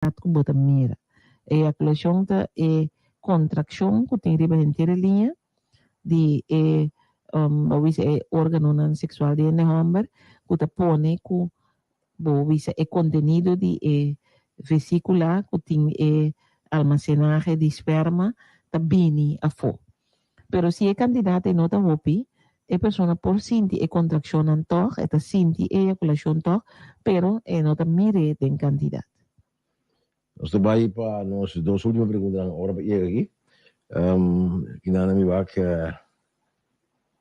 Ku bo ta mira. Eyakulashon ta e kontrakshon ku tin riba henter e liña di e bo bisa e organonan seksual di hende hòmber ku ta pone ku bo bisa e kontenido di e vesikula ku tin e almasenahe di sperma ta bini afó. Pero si e kantidat ei no ta hopi, e persona por sinti e kontrakshonnan tòg, e ta sinti e eyakulashon tòg, pero e no ta mir'é den kantidat. Nos ta bai pa nos dos ultimo preguntanan ora pa yega aki. Kinana mi wak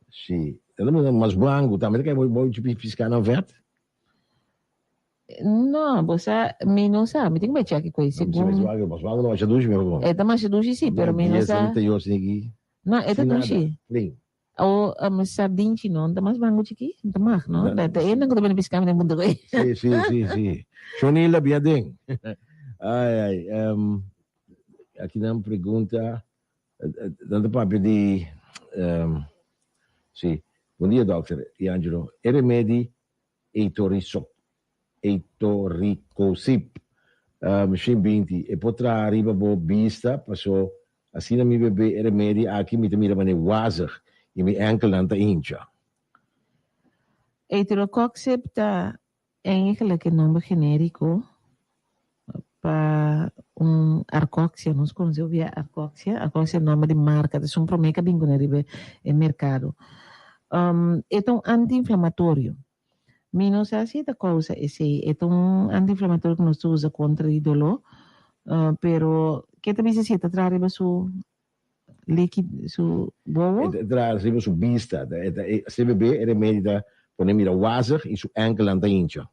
si ta mas blanku tambe ta kai bo piská nan vèt? No, bo sa, mi no sa, mi tin ku bai chèk ku e segun. Mas blanku ta masha dushi mi por. E ta masha dushi si, pero mi no sa. No, e ta dushi. O sardinchi no ta mas blanku chikí? No ta mag, no? Ta e nan ku ta bini piska mi den punta ku e. Si, si, si, si. Shonila bia den. Ai, ai. Aki nan pregunta, nan ta papia di, si. Bon dia, dòkter Iangelo. E remedi Etoricosip shin 20 e por traha riba bo bista paso asina mi bebe e remedi aki mi ta mira manera wazig y mi enkelnan ta hincha. Etoricoxib ta eigenlijk e nomber generico pa un Arcoxia, nos conoce hopi a Arcoxia, Arcoxia nomber di marca, ta esun prome cu a bin cune riba e mercado. E ta un anti-inflamatorio. Mi no sa si e ta causa esey, e ta un anti-inflamatorio cu nos ta usa contra di dolor, pero ke ta bisa si e ta traha riba su liki, su bobo? E ta traha riba su bista, e ta, CBB, e remedi ta pone mira wazig y su enkelnan ta hincha.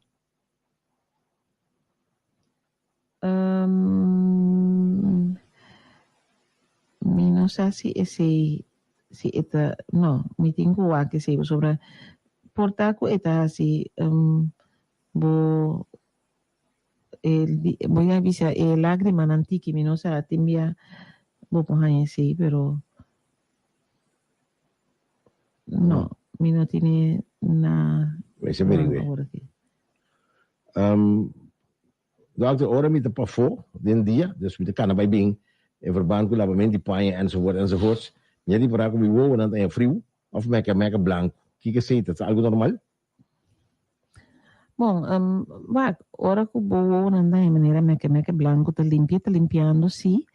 Mi no sa si esei, si e ta, no, mi tin ku wak esei pasobra por ta ku e ta hasi bo e bo ya bisa e lagrimanan tiki, mi no sa tin bia bo por haña esei pero no, mi no tine na awor aki. Dokter, ora mi ta pafó den dia, dus mi ta kana bai bin en verband ku labament di paña enzovoort enzovoorts, mi a ripará ku mi wowonan ta haña friu òf mèkè mèkè blanku. Kiko esei ta? Ta algu normal? Bon, wak, ora ku bo wowonan ta haña manera mèkè mèkè blanku ta limpia, ta limpiando sí.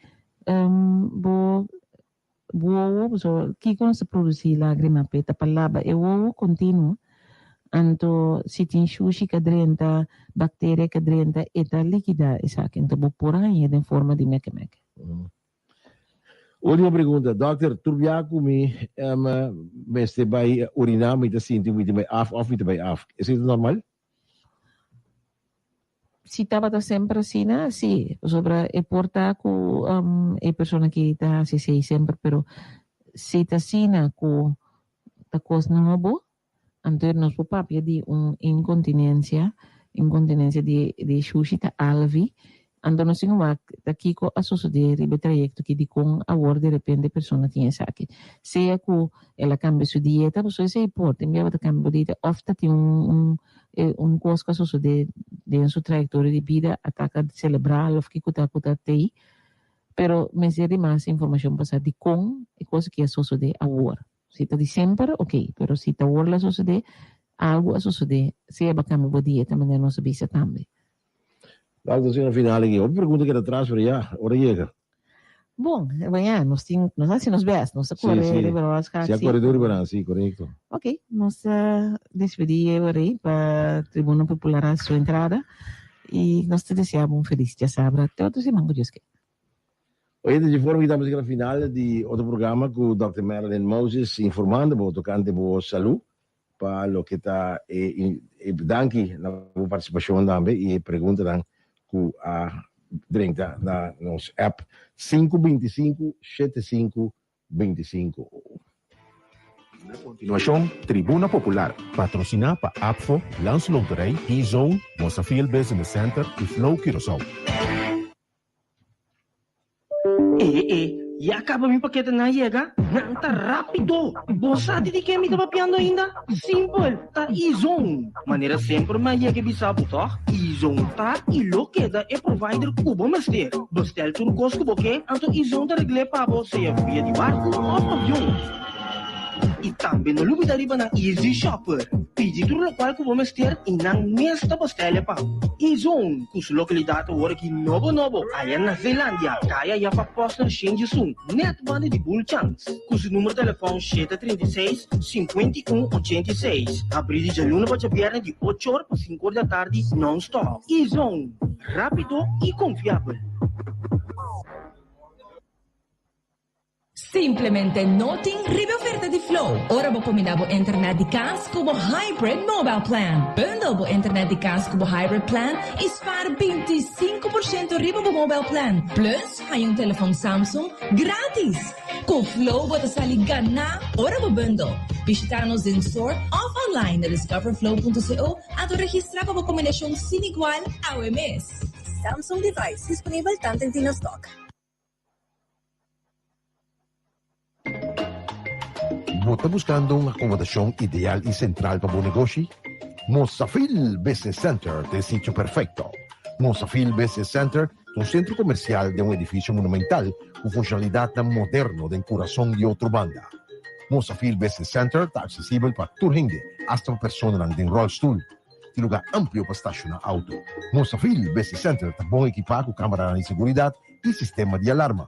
Bo wowo, pasobra kiko nos ta produsí lágrima p'e? Ta pa laba e wowo kontinuo. Anto si tin shushi ka drenta, bakteria ka drenta, e ta likidá esaki. Anto bo por hañ'é den forma di mèkè mèkè. Ultimo pregunta, Dòkter, tur bia ku mi mester bai uriná mi ta sinti ku mi tin bai af òf mi ta bai af. Esei ta normal? Si tabata semper asina, si. Pasobra e por ta ku e persona aki ta hasi esei semper, pero si ta asina ku ta kos nobo, anto nos por papia di un inkontinensia, inkontinensia di di shushi ta alvi, anto nos tin wak ta kiko a sosodé riba e trayekto aki, dikon awor derepente e persona tin esaki. Sea ku el a kambia su dieta, pasobra esei por, tin bia bo ta kambia bo dieta òf ta tin un E un kos ku a sosodé den su trayektoria di bida, ataka selebral òf kiko ta ku ta tei, pero mester di mas informashon pa sa dikon e kos aki a sosodé awor. Si ta di semper, ok, pero si ta awor la sosodé, algu a sosodé, sea bo a kambia bo dieta manera nos a bisa tambe. Wak ta sina final aki. Hopi pregunta keda tras pero ya, ora yega. Bon, ya, nos tin, nos a hasi nos best, nos a kore riba nos Si, si a kore duru riba nan, si, korekto. Ok, nos ta despedí e ora ei pa Tribuna Popular hasi su entrada i nos ta desea bo un felis djasabra. Te otro siman ku Dios ke. Oye, di forma ki ta mester na final di otro programa ku Dòkter Marilyn Moses informando bo tokante bo salú pa loke ta e danki na bo partisipashon tambe i e preguntanan ku a drenta na nos app 525 75 25. Na kontinuashon, Tribuna Popular. Patrosiná pa APFO, Landsloterij, E-Zone, Mosafil Business Center i Flow Curaçao. E e. Ya kaba mi paketenan a yega? Nan ta rápido! Bo sa di di ken mi ta papiando ainda? Simpel, ta E-Zone! Manera semper mi a yega e bisa bo tòg? E-Zone ta i lo keda e provider ku bo mester. Bestel tur kos ku bo ke, anto E-Zone ta regl'é pa bo sea via di barku òf avion. I tambe no lubida riba nan Easy Shopper. Pidi tur lokual ku bo mester i nan mes ta bestel pa bo. E-Zone, ku su lokalidat awor aki nobo nobo aya na Zeelandia, kaya Jaffa Posner Shenjisun, nèt banda di Bulchans. Ku su numero telefòn 736, 51, 86. Habrí di djaluna pa djabièrnè di ocho or pa sinku or di atardi nòn-stòp. E-Zone, rápido i konfiabel. Simplemente no tin riba e oferta di Flow ora bo combina bo internet di cas cu bo Hybrid Mobile Plan. Bundle bo internet di cas cu bo Hybrid Plan y spaar 25% riba bo mobile plan. Plus haña un telefon Samsung gratis! Cu Flow bo ta sali ganá ora bo bundle. Bishita nos den store of online na discoverflow.co anto registra pa bo combinacion sin igual awe mes. Samsung device disponibel tanten tin na stock. Bo ta buskando un akomodashon ideal i sentral pa bo negoshi? Mosafil Business Center ta e sitio perfekto. Mosafil Business Center ta un sentro komersial den un edifisio monumental ku funshonalidatnan moderno den kurason di Otrobanda. Mosafil Business Center ta aksesibel pa tur hende, asta pa personanan den ròlstul. Tin lugar amplio pa stashoná auto. Mosafil Business Center ta bon ekipá ku kameranan di seguridat i sistema di alarma.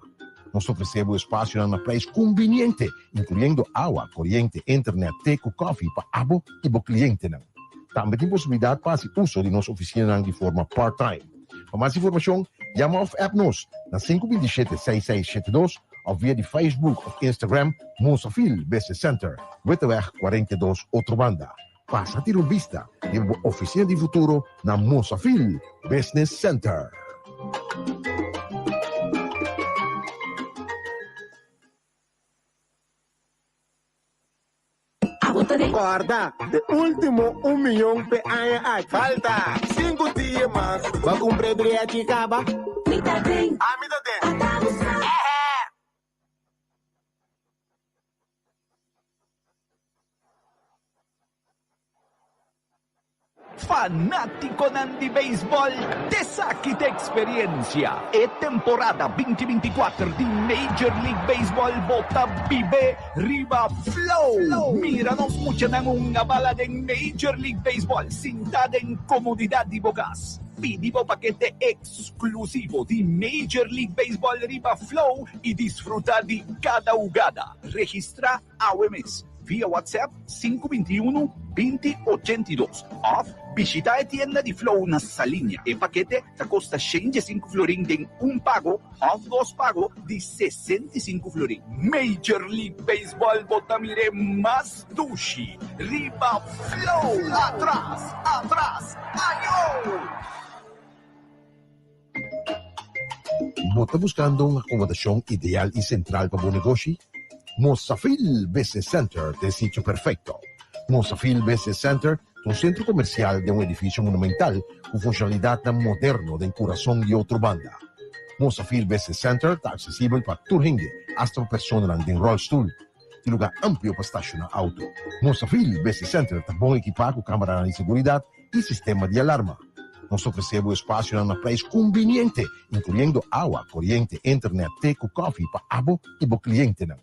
Nos ta ofresé bo espasionan na preis kumbiniente, inkluyendo awa, koriente, internet, te ku kòfi pa abo i bo klientenan. Tambe tin posibilidat pa hasi uso di nos ofisinanan di forma part-time. Pa mas informashon, yama òf app nos na 527 6672 òf via di Facebook òf Instagram Mosafil Business Center, Witteweg 42, Otrobanda. Pasa tira un bista riba bo oficina di futuro na Mosafil Business Center. Corda, de ultimo un miyon pe aña aki. Falta cinco dia mas. Bo cumpra drechi caba? Mi ta den. Ami ta den. Ata bo sa. Fanátikonan di beisbòl, t'esaki ta eksperensia e temporada binti 24 di Major League Baseball bo ta bib'é riba Flow! Mira nos muchanan hunga bala den Major League Baseball sintá den komodidat di bo kas. Pidi bo pakete eksklusivo di Major League Baseball riba Flow i disfrutá di kada hugada. Registrá awe mes via WhatsApp 521 20 82 òf bishitá e tienda di Flow na Saliña. E pakete ta kosta 105 florin den un pago òf dos pago di 65 florin. Major League Baseball bo ta mir'é mas dushi riba Flow! Atras! Atras! Ayo! Bo ta buskando un akomodashon ideal i sentral pa bo negoshi? Mosafil Business Center ta e sitio perfekto. Mosafil Business Center ta un sentro komersial den un edifisio monumental ku funshonalidatnan moderno den kurason di Otrobanda. Mosafil Business Center ta aksesibel pa tur hende, asta pa personanan den ròlstul. Tin lugar amplio pa stashoná auto. Mosafil Business Center ta bon ekipá ku kameranan di seguridat i sistema di alarma. Nos ta ofresé bo espasionan na preis kumbiniente, inkluyendo awa, koriente, internet, te ku kòfi pa abo i bo klientenan.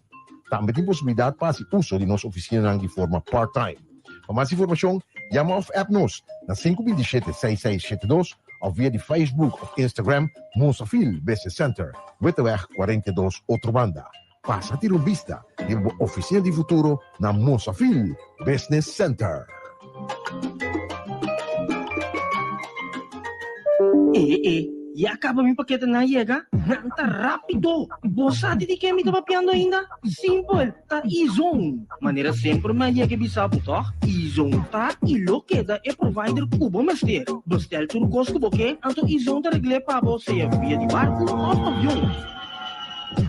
Tambe tin posibilidat pa hasi uso di nos ofisinanan di forma part-time. Pa mas informashon, yama òf app nos na 527 6672 òf via di Facebook òf Instagram Mosafil Business Center, Witteweg 42, Otrobanda. Pasa tira un bista riba bo oficina di futuro na Mosafil Business Center. E e, ya caba mi paketenan yega? Nan ta rapido! Bo sa di di ken mi ta papiando ainda? Simpel, ta E-Zone! Manera semper mi a yega e bisa bo tòg? E-Zone ta i lo keda e provider ku bo mester. Bestel tur kos ku bo ke, anto E-Zone ta regl'é pa bo, sea via di barku òf avion.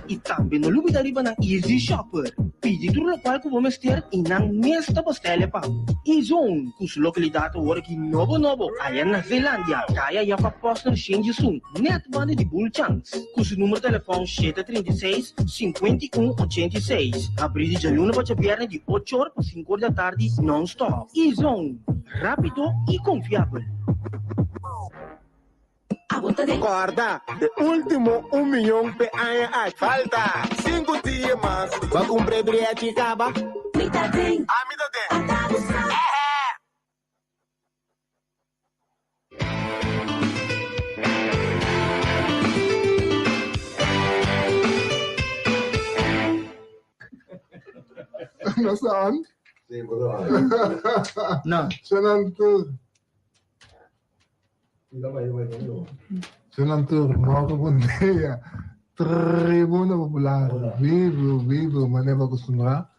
I tambe no lubida riba nan Easy Shopper. Pidi tur lokual ku bo mester i nan mes ta bostèl'e pa bo. E-Zone, ku su lokalidat awor aki nobo nobo aya na Zeelandia, kaya Jacob Posner 101, nèt banda di Bulchans. Ku su number telefòn 736, 51 86. Habrí di djaluna pa djabièrnè di ocho or pa sinku or di atardi nòn-stòp. E-Zone, rápido i konfiabel. Kòrda, e último un mion p'e aña aki. Falta sinku dia mas pa kumpra e drechi kaba. Mi ta den. Ami ta den. Ata bo sa. Nos ta on? Sí, bo ta on. No. Shonan tur. Shonan tur, morgen bon dia. Tribuna Popular, vivo, vivo, manera bo acostumbrá.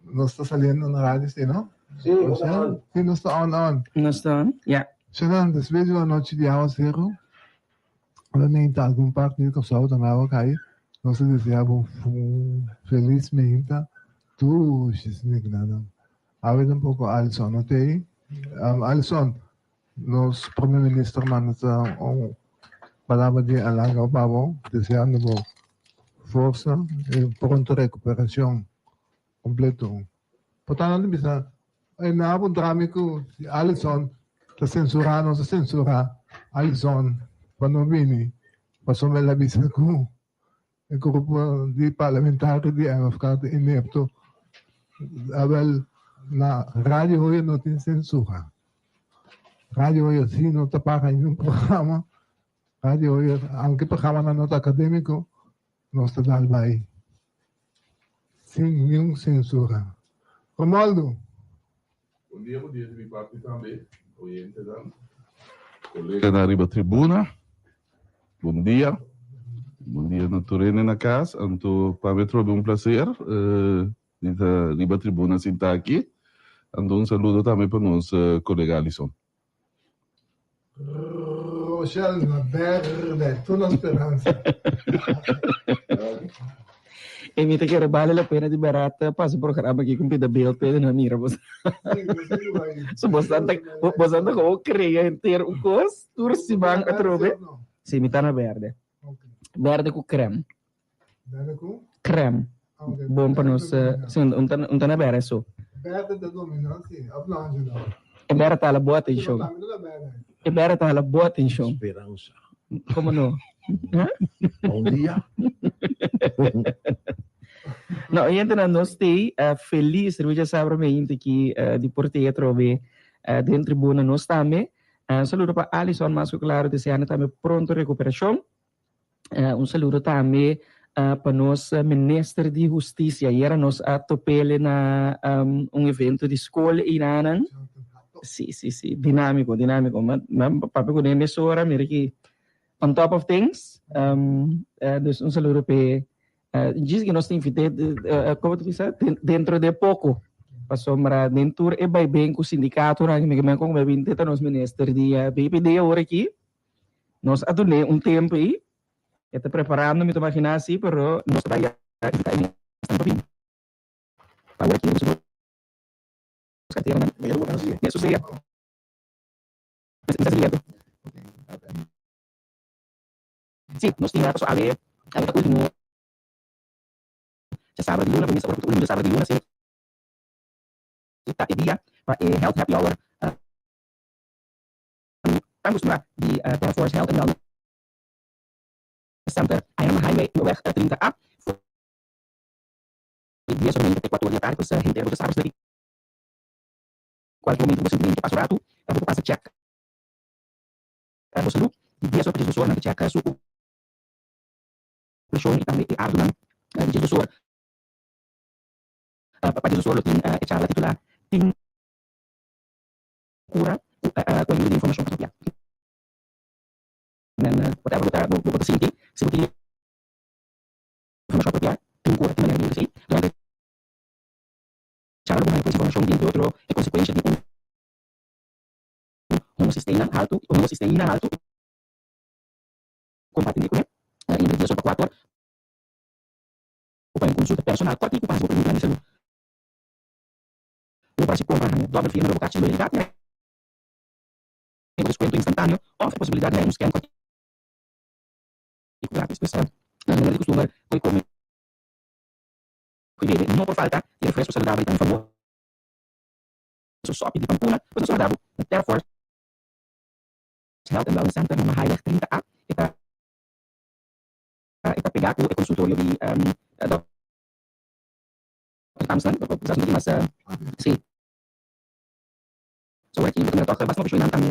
Nos ta saliendo na radio, sí, no? Sí, nos ta on. Sí, nos ta on, on. Nos ta on, ya. Shonan, despues di un anochi di awaseru, lo meinta algun parti di Kòrsou ta na awa kai. Nos ta desea bo un felis meinta. Dushi sniknanan. Awe tampoco Alison no t'ei. Alison, nos Prome Minister manda ta un palabra di halago pa bo, deseando bo forsa y pronto recuperacion completo. Por tanto nan ta bisa, e nan a puntra mi cu si Alison ta censura, nos ta censura Alison pa no bini, pasobra el a bisa cu E grupo di parlamentario di MFK ta inepto. Awel, na Radio Hoya no tin censura. Radio Hoya si no ta paga ningun programa. Radio Hoya, aunke programanan no ta academico, nos ta dal bay sin ningun censura. Romualdo. Bon dia, bon dia di mi parti tambe, oyentenan, coleganan riba tribuna. Bon dia. Bon dia na tur hende na cas. Anto pa mi atrobe un placer di ta riba tribuna sinta aki. Anto un saludo tambe pa nos colega Alison. Rochelle na berde, tur nos speransa. E mi ta kere bale la pena di bèrdat pasa e programa aki ku pida beeld p'e no mira boso. So boso ta boso ta komo krea henter un kos tur siman atrobe. Si mi ta na berde. Berde ku krèm. Berde ku? Krèm. Bon pa nos, si un ta un ta na berde so. Berde ta domina si, of no Angelo? E berde ta hala bo atenshon. E berde ta hala bo atenshon. Speransa. Komo no? Bon dia. No, oyentenan nos tei felis riba djasabra meinti ki di por tei atrobe den tribuna nos tambe. Un saludo pa Alison mas ku klaro deseando tambe pronto rekuperashon. Un saludo tambe pa nos minister di hustisia. Ayera nos a topele na un evento di skol einanan. Si, si, si. Dinámiko, dinámiko. Ma papia ku ne mesora, mira ki on top of things. Dus un saludo p'e. Djis ki nos ta invit'é, komo ta bisa, dentro de poko. Pasobra den tur e baiben ku sindikatonan, mi ke men kon mi a binti ta nos minister di BPD awor aki. Nos a dun'é un tempu ei, e ta preparando, mi ta imaginá si, pero nos ta bai ya invitá e mes pa bini. Pa awor aki nos karteranan. Eso seria. Mi ta siguiendo. Sí, nos tin paso awe, awe ta último djasabra di luna, promesa ora ku ta último djasabra di luna, sino ki ta e dia pa e Health Happy Hour. Tan kustumbrá di Terra Force Health and Wellness Center Iron Highway Weg 30 A for di dies or te kuater di atardi pues henter bo ta sa di kualke momento ku bo sinti mente paso ratu bo por pasa chèk bo salú di dies or pa diesdos or nan ta chèk su preshon i tambe e ardunan di diesdos or pa diesdos or lo tin e charla titulá Tin Cura cu ayuda di informacion apropiado. Men whatever bo ta bo ta sinti, si bo tin informacion apropiado, tin cura, tin manera di yuda esey. Durante e charla bo haña pues informacion di entre otro e consecuencia di un homocisteina halto, homocisteina halto y con pa atende cune. Entre dies or pa cuater. pa un konsulta personal kòrtiku pa hasi bo preguntanan di salú. Bo por hasi kompra haña dòbel firma riba bo karchi di loyalidat i haña bo deskuento instantáneo òf e posibilidat di haña un skèn kòrtiku grátis. Pues, na manera di kustumber, koe kome koe bebe no por falta i refresko saludabel i tambe famoso sòpi di pampuna. Pues nos ta warda bo na Terreforce Health and Wellness Center na Mahaiweg 30 A. E ta e ta pegá ku e konsultorio di Dòkter Thompson, kisas un poquito mas sí. So aki bo ta mira tòg basta hopi shoinan tambe.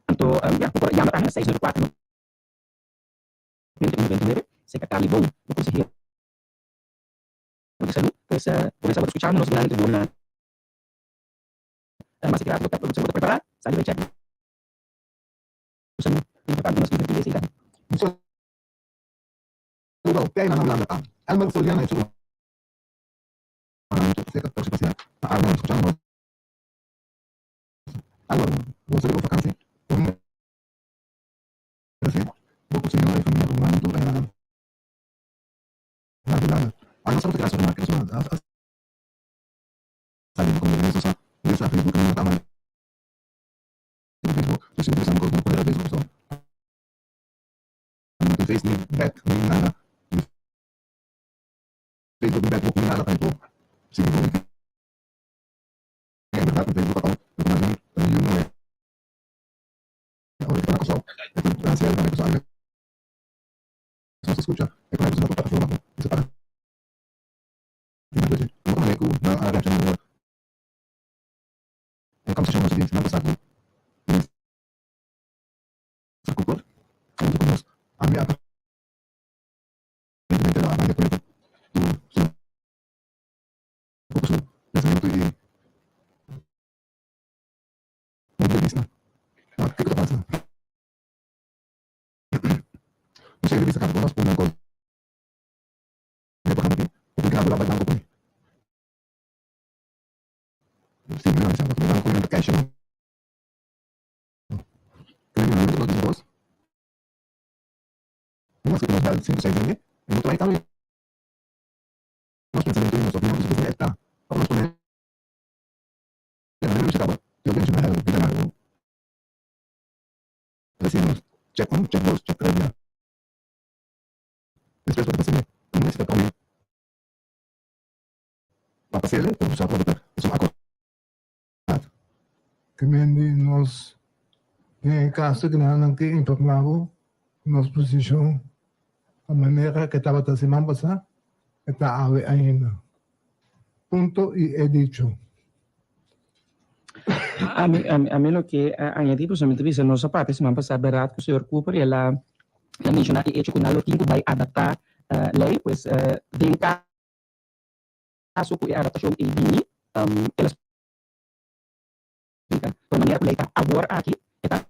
Anto ya, bo por yama tambe na 694 91 99 serka Carly Boon, bo konsehero di salú. Pues bo mester a wòrdu skuchando nos durante tribuna mas grave bo ta prepará sali bai chèk bo salú. Importante nos invertí den esei tambe. Un saludo a Tijna na Hulanda ta Elmer Soliana y su rumannan tur cerca ta pasia na Arnhem scuchando nos. Elmer bo sa riba vakantie bo merece bo cu señora y famia rumannan tur aya na Hulanda. Anos tabata keda su ruman keda su a sali como regreso sa regresa a Facebook caminda ta amante di Facebook dus si bo ta bisa un cos bo no por Facebook so. Mi no tin face ni bek ni nada ni Facebook ni bekboek ni nada pa mi por sigui bo. Mi tin en berdad mi Facebook account pero mas bien ta mi yu muhe ora ki ta na Kòrsou e ta hasi algu tambe pasobra ami nos ta skucha e por na tur plataforma ku mi sa paga tin dje. Mi no ta manera ku nan a reakshoná riba e kòmbersashon nos a tin siman pasá ku Minister. Sa Cooper, huntu ku nos, ami aparentemente lo a bai di akuerdo ku señor Cooper su pensamentu i punto di bista. Ma kiko ta pasa? Nos a revista kaba ku nos pone un kos den e programa aki, ku tin grabá bai banko kuné. Si, mi a bisa, bo ta bai banko kuné, nan ta cash no. Te mende nos den e kaso ku nan ke informá bo nos posishon a manera ke tabata siman pasá e ta awe ainda. Punto i e dicho. Ami ami loke a añadí pasobra mi ta bisa nos a papia siman pasá bèrdat ku señor Cooper i el a menshoná e echo ku nan lo tin ku bai adaptá lei pues den kaso ku e adaptashon ei bini el a splika por manera ku lei ta awor aki e ta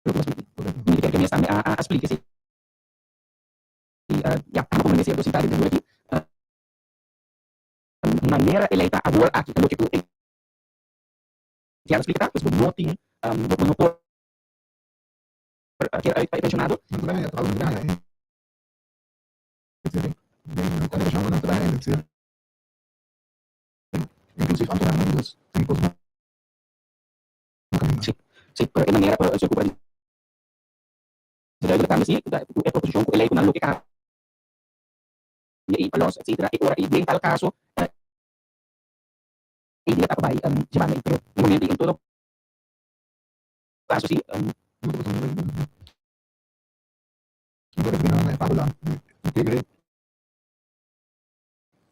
loke nos miti. Mi ta kere ke mes tambe a splika esei ya amo komprende sierto sinta den tribuna aki manera e lei ta awor aki ta loke ku e kier a splika ta pues bo no tin bo no por kere uit pa e penshonado. Inclusive ambtenarennan di dos tin cos na caminda. Sí, sí, pero e manera cu se ocupa di duidelijk tambe sí, cu e proposicion cu e ley cu nan loke cambia y pa los etcetera, e ora ey den tal caso e dia ta pa bay dje banda ey, pero den momento ey en todo caso sí.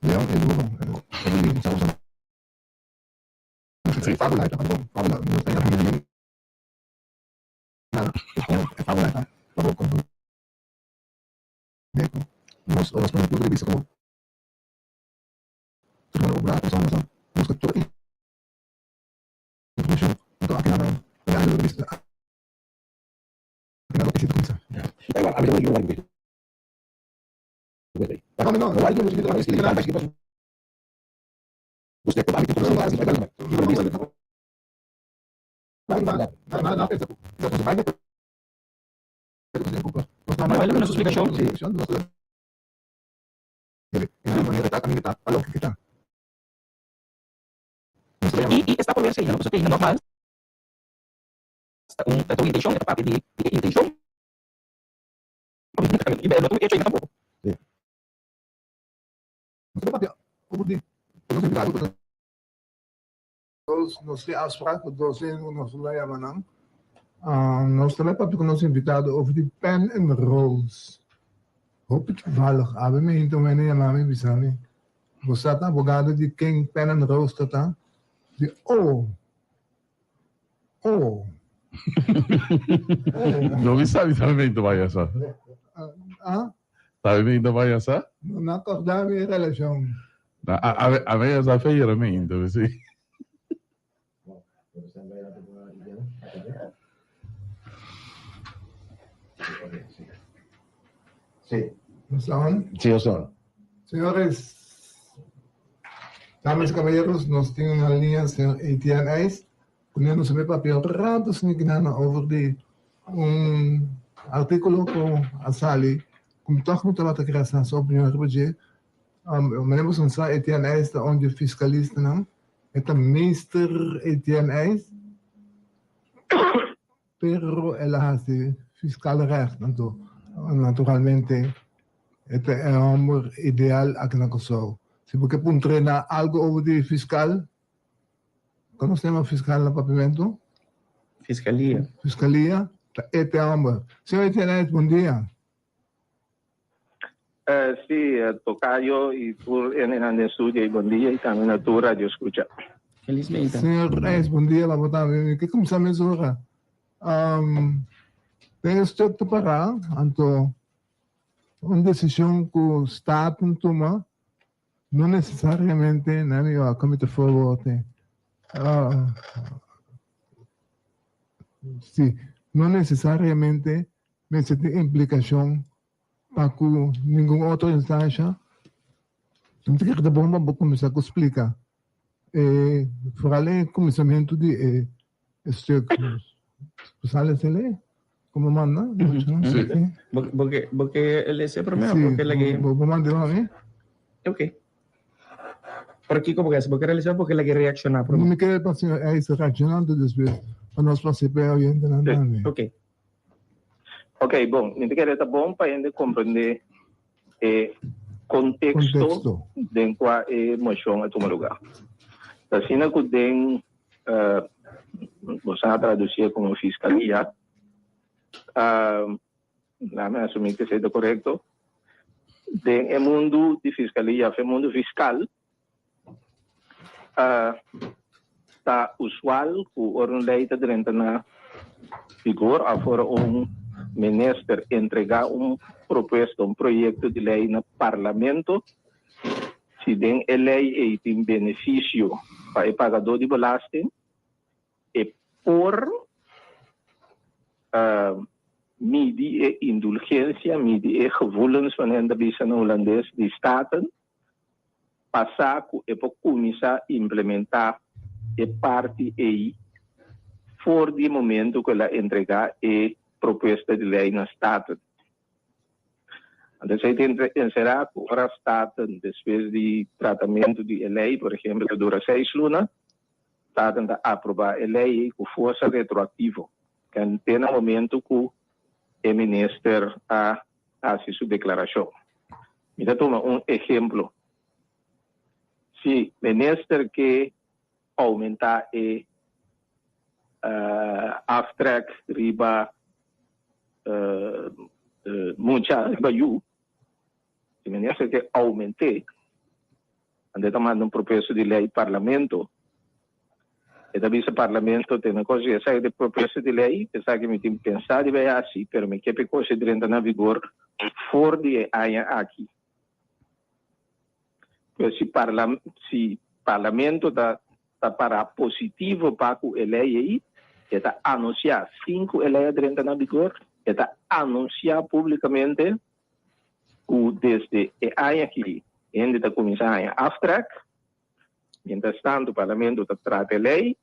Leon e duro e sa usa e fábula ta bon fábula no ta yama ni nada e fábula ta pa bo comprende ku nos nos pone punto di bista ku tur manda obra nos a buska tur informashon anto aki nan ta yega di bista aki nan lo kisita kuminsá. Bueno, el a duna su splikashon. I i esta por wens ainda, no? Pasobra te ainda nògmals ta un ta un intenshon, e ta papia di di e intenshon. I no ta un echo ainda tampoko. Nos tin afspraak ku dos hende ku nos lo yama nan. Nos ta bai papia ku nos invitado over di Pen and Rose. Hopi toevallig, awe mi hinta un hende yama mi bisa mi, Bo sa ta abogado di ken Pen and Rose ta ta? Di oh, oh, oh. No mi sabi tambe mi ta bai asa. Ah? Sabi mi ta bai asa? No na korda mi e relashon. A mi asa feira mi inta si. Sí. Nos on? Sí, nos on. Señores, damas y caballeros, nos tin na línea señor Etienne Eis. Cu nos a bay papia un rato snikinana over di un articulo cu a sali cu mi toch no tabata kere sa su opinion riba dje. Manera boso sa Etienne Eis ta un di e fiscalistanan, e ta meester Etienne Eis, pero el a haci fiscal recht, anto naturalmente e ta e homber ideal aki na Kòrsou. Si bo ke puntr'é na algo over di fiscal, Kono se yama fiskal na papiamentu? Fiskalia. Fiskalia ta e te homber. Señor Etienne, bon dia. Sí, tocayo y tur hendenan den studio y bon dia y tambe na tur radio escucha. Felizmente. Señor Reis, bon dia pa bo tambe. Mi ke kumsa mesora. Den e stuk ta pará, anto un desishon ku Staten tuma No necesariamente na mi wak mi ta forwote. Si, no necesariamente mester tin implicacion pa cu ningun otro instancia. Mi ta kere ta bon pa bo cuminsa cu splica e vooral e cuminsamentu di e stuk. Sale sele como manda? Si. Bo ke bo ke lese prome of bo ke lag'e? Bo bo manda pa mi. Ok. Pero kiko bo ke hasi? Bo ke lese of bo ke lag'e reakshoná prome? Mi ke pa señor Eis reakshoná anto despues pa nos pasa pa e oyentenan tambe. Ok. Ok, bon. Mi ta kere ta bon pa hende komprendé e konteksto den kua e moshon a tuma lugá. Ta asina ku den Boso a traducié como fiscalia. Laat asumí que esei ta correcto. Den e mundu di fiscalia of e mundu fiscal ta usual cu ora un ley ta drenta na vigor of ora un minister entrega un propuesta, un proyecto di ley na parlamento, Si den e lei ei tin benefisio pa e pagadó di belasting, e por midi e indulgensia, midi e gevoelens, manera nan ta bisa na hulandes, di Staten, pa sa ku e por kuminsá implementá e parti ei for di e momento ku el a entregá e propuesta di lei na Staten. Anto esei ta enserá ku ora Staten despues di tratamentu di e lei, por ehempel, ta dura seis luna, Staten ta aprobá e lei ei ku forsa retroaktivo, te na momentu ku e minister a hasi su deklarashon. Mi ta tuma un ehemplo. Si minister ke oumentá e aftrek riba mucha, riba yu, si minister ke oument'é, anto e ta manda un propuesta di lei parlamento, e ta bisa parlamento tene kos di esaki ta e propuesta di lei, esaki mi tin pensá di bai hasi, pero mi ke pa e kos e drenta na vigor for di e aña aki. Pero si parla si parlamento ta ta para positivo pa cu e ley ey, e ta anuncia sin cu e ley a drenta na vigor, e ta anuncia publicamente cu desde e aña aki hende ta cuminsa haña aftrek, mientras tanto parlamento ta trata e ley,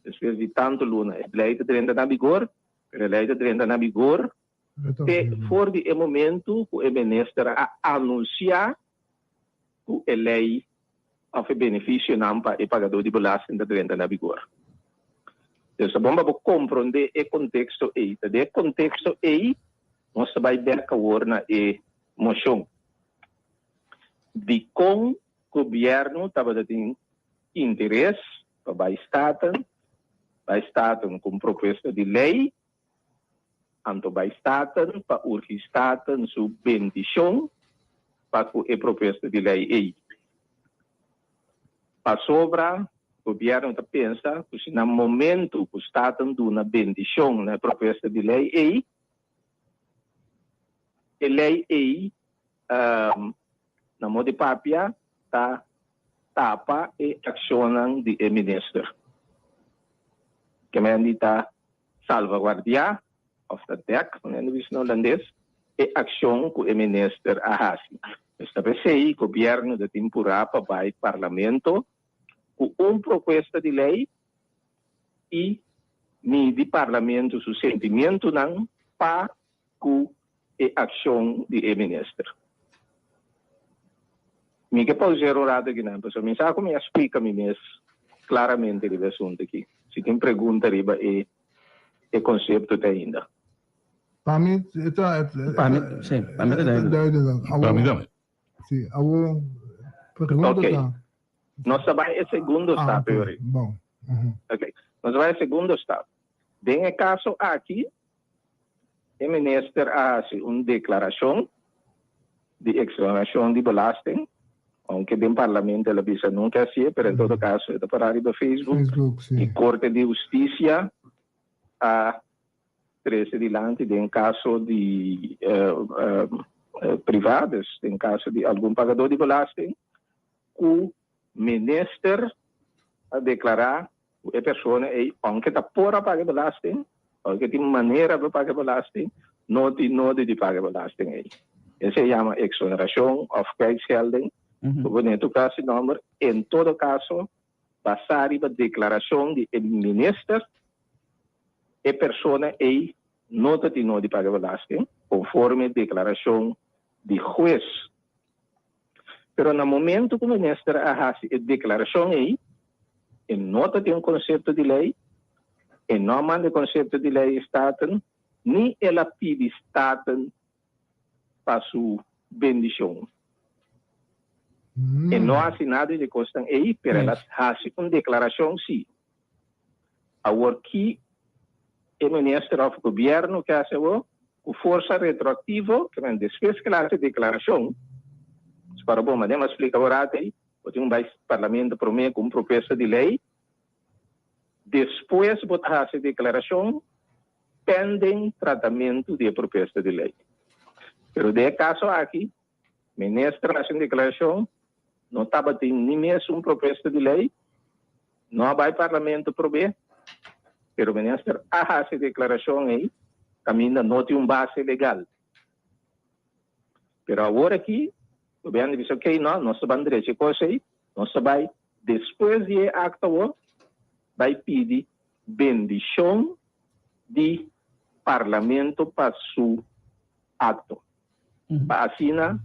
despues di tanto luna e ley ta drenta na vigor, pero e ley ta drenta na vigor. Te for di e momento ku e minister a anunsiá ku e lei òf e benefisionan pa e pagadó di belasting ta drenta na vigor. Dus ta bon pa bo komprondé e konteksto ei. Ta den e konteksto ei nos ta bai bèk awor na e moshon. Dikon gobièrnu tabata tin interes pa bai Staten, bai Staten ku un propuesta di lei Anto bai Staten pa urgi Staten su bendishon pa ku e propuesta di lei ei. Pasobra gobièrnu ta pensa ku si na momentu ku Staten duna bendishon na e propuesta di lei ei, e lei ei na modo di papia ta tapa e akshonnan di e minister. Kemendi ta salvaguardiá òf ta dèk, manera nan bisa na hulandes, e akshon ku e minister a hasi. Esta p'esei gobièrnu ta tin purá pa bai parlamento ku un propuesta di lei i midi parlamento su sentimientonan pa ku e akshon di e minister. Mi ke pausera un rato akinan pasobra mi sa ku mi a splika mi mes klaramente riba e asuntu aki. Si tin pregunta riba e e konsepto te ainda. Pa mi e ta Pa mi, si, pa mi ta duidelijk. Pa mi tambe. Si, awor pregunta Ok. ta. Nos ta bai e segundo Ah, stap ok, e ori. bon. Uhu. Ok, nos ta bai e segundo stap. Den e kaso aki E minister a hasi un deklarashon di eksoneracion di belasting, aunke den parlamento el a bisa nunca hasié, pero en todo caso e ta pará riba Facebook, Facebook, sí. y Corte di Husticia a trece dilanti den caso di priva, dus den caso di algun pagador di belasting, cu minister a declara Ku e persona ei, ounke ta por a paga e belasting, ounke tin manera pa paga e belasting, no tin nodi di paga e belasting ei. Esei yama eksonerashon òf kwijtschelding. Bo pone tur klas di nòmber. En todo kaso, basá riba deklarashon di e minister, e persona ei no ta tin nodi paga belasting, konforme deklarashon di hues. Pero na momento ku minister a hasi e deklarashon ei, e no ta tin un konsepto di lei, e no a manda e konsepto di lei e Staten, ni el a pidi Staten pa su bendishon. E no a hasi nada di e kosnan ei, pero el a hasi un deklarashon si. Awor ki e minister of gobierno ke hasi awor? Ku forsa retroaktivo, ke men despues ke el a hasi e deklarashon, para bo manera mi a splika awor ati ei, bo tin un bai parlamento prome ku un propuesta di lei, despues bo ta hasi e deklarashon pending tratamentu di e propuesta di lei. Pero den e kaso aki, Minister a hasi un deklarashon, no tabatin ni mes un propuesta di lei, no a bai parlamento probé, pero minister a hasi e deklarashon ei kaminda no tin un base legal. Pero awor aki gobierno di bisa ok no, nos ta ban drecha e kos ei, nos ta bai despues di e akto awor bai pidi bendishon di parlamento pa su akto. Pa asina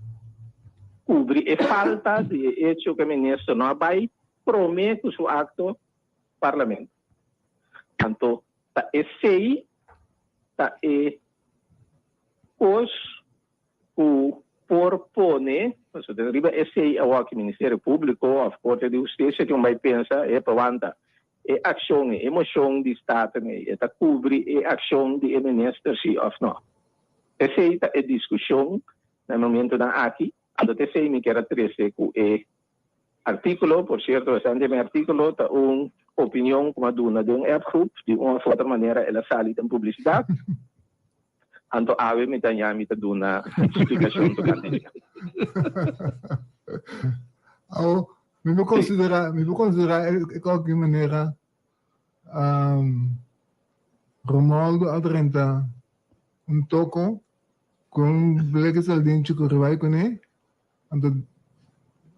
kubri e falta di e echo ku e minister no a bai prome ku su akto parlamento. Anto ta esei ta e kos ku por pone, pasobra riba esei awor Ministerio Públiko òf Korte di Hustisia tin un bai pensa, epa wanta, E akshon, e moshon di Staten ei, e ta kubri e akshon di e minister si òf nò? Esei ta e diskushon na e momentunan aki. Anto ta esei mi kier a trese ku e artíkulo. Por sierto, bastante mi artíkulo ta un opinion ku mi a duna den un appgroep. Di un òf otro manera el a sali den publisidat. Anto awe mi ta ña mi ta duna splikashon tokante dje. Awo, Mi por considera, mi por considera e cualquier manera um, Romualdo a drenta un toko cu un bleke saldinchi cu ribai cune, anto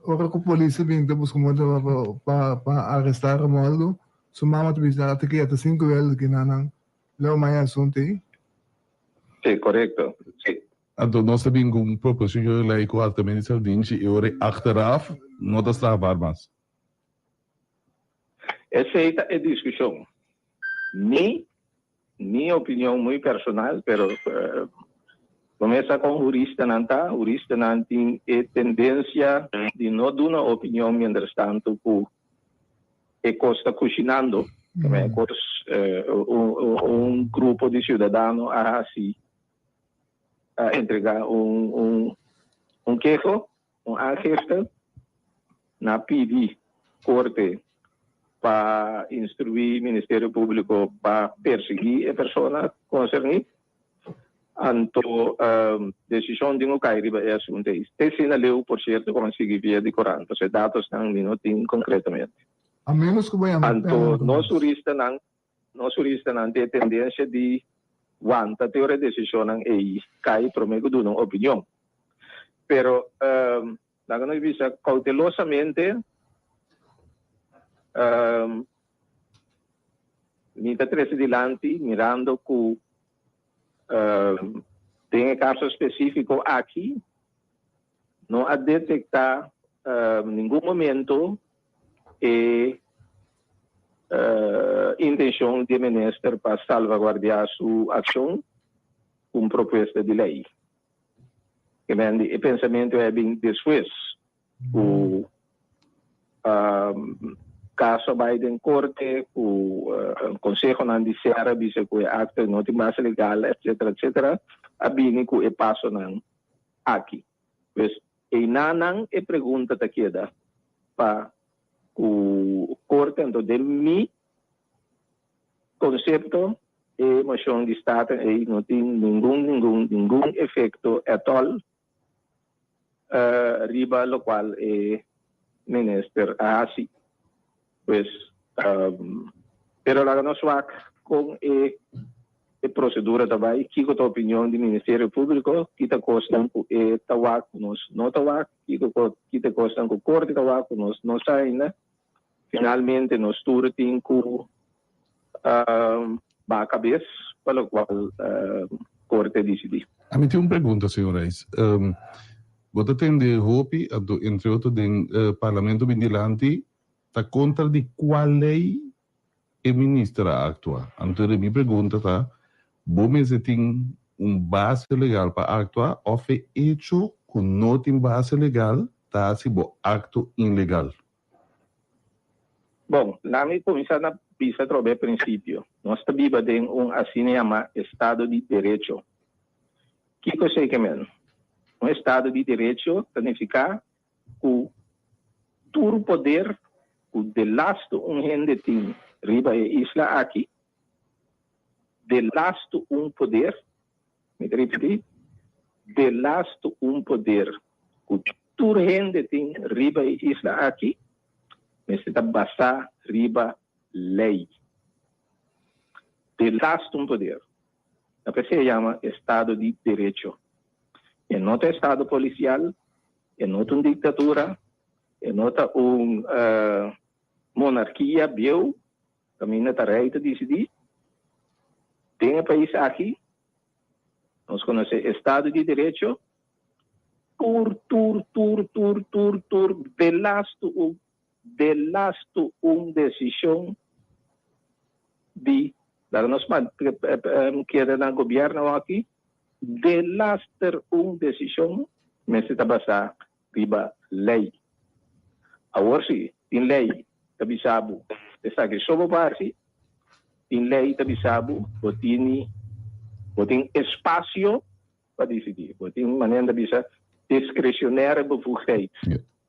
ora cu polis a bin ta busca moda pa pa pa aresta Romualdo, su mama ta bisa ata ki ata sin cu el ki nan nan leu maya asunto ei. Si, korekto. Si. Anto nos ta bin ku un proposishon di lei ku altamente saldinchi i ora achteraf no ta strafbaar mas. Esei ta e diskushon. Mi, mi opinion muy personal, pero bo mes sa kon huristanan ta, huristanan tin e tendensia di no duna opinion mientrastanto ku e kos ta kushinando, e kos un grupo di siudadano a hasi, a entrega un un keho, un aangifte, na pidi korte pa instruí Ministerio Públiko pa persiguí e persona konserní. Anto desishon tin ku kai riba e asuntu ei. Te asina leu, por sierto, ku a sigui via di korant, pasobra e datosnan mi no tin konkretamente. A ménos ku bo yama Anto nos huristanan, nos huristanan tin e tendensia di wanta te ora e desishonnan ei kai promé ku duna un opinion. Pero laga nos bisa koutelosamente, mi ta trese dilanti mirando ku den e kaso spesífiko aki no a detektá ningun momento e intenshon di e minister pa salvaguardiá su akshon ku un propuesta di lei. E pensamentu a bin despues ku kaso a bai den korte, ku konsehonan di sera bisa ku e akto no tin base legal, etcetera, etcetera, a bini ku e pasonan aki. Pues einanan e pregunta ta keda pa ku korte, anto den mi konsepto e moshon di Staten ei no tin ningun, ningun, ningun efekto at all riba locual e minister a haci. Pues, pero laga nos wak con e e procedura ta bay, kico ta opinion di Ministerio Publico, ki ta cosnan cu e ta wak cu nos no ta wak, kico ki ta cosnan cu Corte ta wak cu nos no sa ainda. Finalmente nos tur tin cu baha cabes pa locual Corte dicidi. Ami tin un pregunta, señor Reis. Bo ta tende hopi, anto entre otro den Parlamento bin dilanti, ta contra di cual ley e minister a actua? Anto mi pregunta ta, bo mester tin un base legal pa actua of e hecho cu no tin base legal ta haci bo acto ilegal? Bon, lami kuminsá na bisa atrobe e prinsipio. Nos ta biba den un asina yamá estado di derecho. Kiko esei ke men? Un estado di derecho ta nifiká ku tur poder ku delastu un hende tin riba e isla aki, delastu un poder, mi ta ripití, delastu un poder ku tur hende tin riba e isla aki mester ta basá riba lei. Delastu un poder. Ta p'esei e yama estado di derecho. E no ta estado polisial, e no ta un diktatura, e no ta un monarkia bieu kaminda ta rei ta disidí. Den e pais aki nos konosé estado di derecho. Tur, tur, tur, tur, tur, tur, delastu un, delastu un desishon di, laga nos keda na gobièrnu aki, delaster un desishon mester ta basá riba lei. Awor si, tin lei ta bisa bo esaki so bo por hasi, tin lei ta bisa bo bo tini, bo tin espasio pa disidí. Bo tin, manera nan ta bisa, discretionaire bevoegdheid.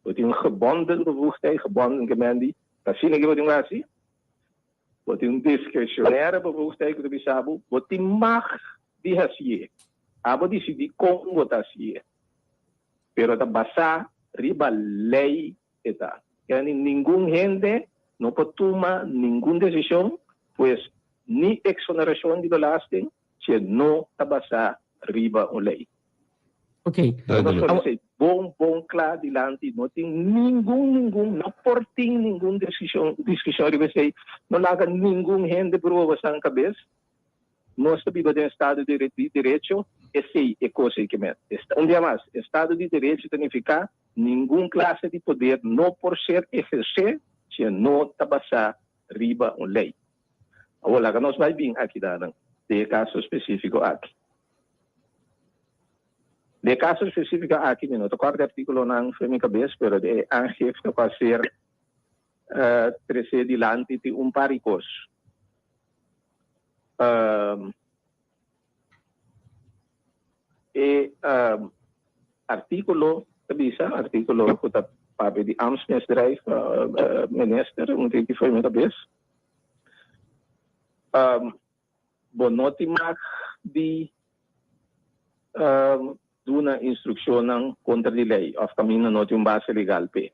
Bo tin gebonden bevoegdheid, gebonden ke men di, ta asina ke bo tin ku hasi. Bo tin un discretionaire bevoegdheid ku ta bisa bo, bo tin mag di hasié. Abo disidí kon bo ta hasié. Pero ta basá riba lei e ta. Kende ningun hende no por tuma ningun desishon, pues ni exoneracion di belasting, Si e no ta basá riba un lei. Ok. Nos por esei bon bon kla dilanti, no tin ningun ningun, no por tin ningun desishon, diskushon riba esei, no laga ningun hende brua bosan kabes. Nos ta biba den estado di derecho. Esei e kos ei ke men. Un dia mas, estado di derecho ta nifiká ningun klase di poder no por ser ehersé si e no ta basá riba un lei. Awor laga nos bai bin aki danan den e kaso spesífiko aki. Den e kaso spesífiko aki mi no ta kòrda e artíkulonan for mi kabes, pero den e aangifte ku a ser tresé dilanti tin un par di kos. E artíkulo ta bisa, artíkulo ku ta papia di ambtsmisdrijf, minister, un tiki for mi kabes. Bo no tin mag di duna instrukshonnan kontra di lei òf kaminda no tin un base legal p'e.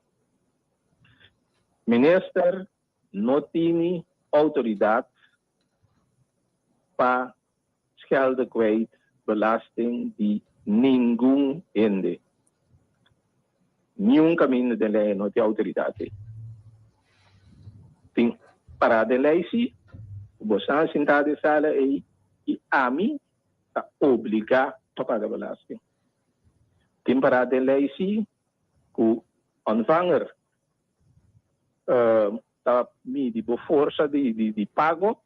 Minister no tini outoridat pa schelde kwijt belasting di ningun hende. Niun kaminda den lei no tin outoridat ei. Tin pará den lei si, ku bo sa sintá den sala ei i ami ta obligá pa paga belasting. Tin pará den lei si ku ontvanger ta midi bo forsa di pago,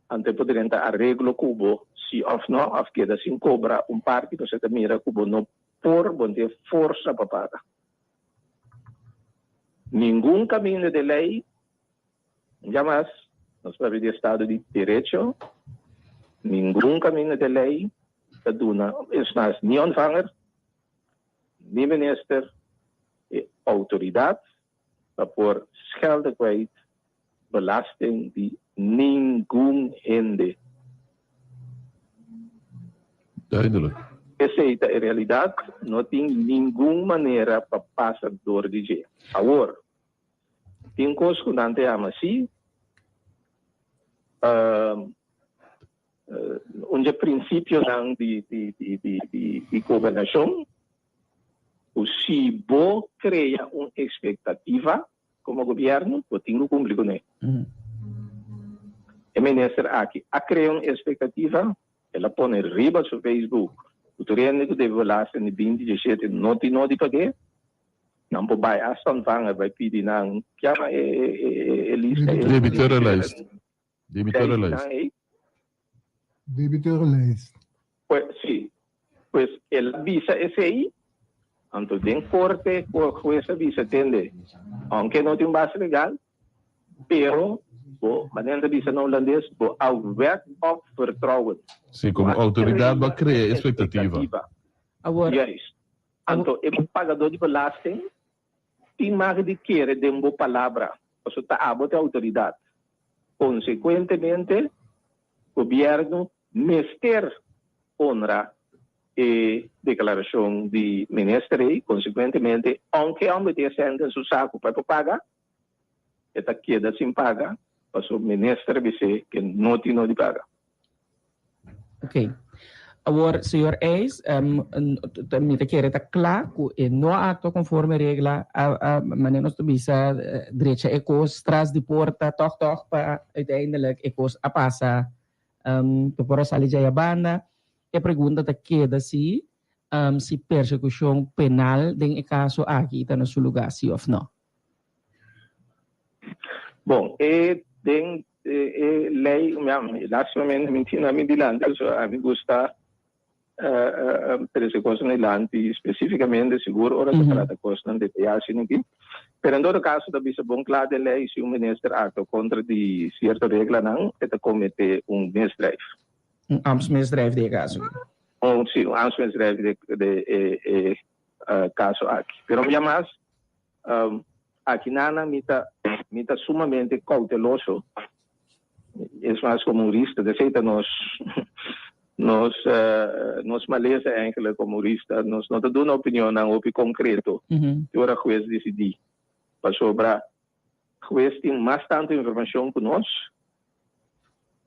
anto e por drenta areglo ku bo si òf no, òf keda sin kobra un parti pasobra e ta mira ku bo no por, bo no tin e forsa pa paga. Ningun kaminda di lei, jamas nos papia di estado di derecho, ningun kaminda di lei ta duna, es mas, ni ontvanger, ni minister, e outoridat pa por schelde kwijt belasting di ningun hende. Duidelijk. Esey ta e realidad, no tin ningun manera pa pasa door di dje. Awor, tin cos cu nan ta yama si, un dje principionan di di gobernacion, ku si bo krea un ekspektativa komo gobièrnu, bo tin ku kumpli kuné. E minister aki a krea un ekspektativa, el a pone riba su Facebook ku tur hende ku debe belasting di binti diesshete no tin nodi pag'é. Nan por bai asta ontvanger bai pidi nan, kiaba e lista ei? Debiteurenlijst. Debiteurenlijst. Debiteurenlijst. Pues, sí. Pues el a bisa esei, anto den korte hues a bisa, tende, aunke no tin un base legal, pero bo, manera nan ta bisa na hulandes, bo a wek op vertrouwen. Sí, komo outoridat bo a krea espektativa. Awor. Juist. Anto e pagadó di belasting tin mag di kere den bo palabra, pasobra ta abo ta e outoridat. Konsekuentemente, gobièrnu mester honra e deklarashon di minister ei, konsekuentemente, ounke e hòmber tin e sèn den su saku pa e por paga, e ta keda sin paga pasobra minister a bis'é ke no tin no di paga. Ok. Awor, señor Eis, mi ta kere ta kla ku e no a aktua konforme regla, a manera nos ta bisa drecha e kos tras di porta tòg tòg pa uiteindelijk e kos a pasa pa por a sali djaya banda. E pregunta ta keda si si persekushon penal den e kaso aki ta na su lugá si òf no. Bon, e den e ley, lastimamente mi tin ami dilanti, pasobra ami gusta trece cosnan dilanti specificamente, sigur ora ta trata cosnan detaya asina aki. Pero en todo caso ta bisa bon cla den ley si un minister actua contra di cierto reglanan e ta comete un misdrijf. Un ambtsmisdrijf den e caso aki. Un, si, un ambtsmisdrijf den e caso aki. Pero un bia mas, Aki nana mi ta mi ta sumamente cauteloso, es mas como hurista, de esey ta nos nos nos malesa eigenlijk como hurista, nos no ta duna opinionnan hopi concreto te ora hues dicidi, pasobra hues tin mas tanto informacion cu nos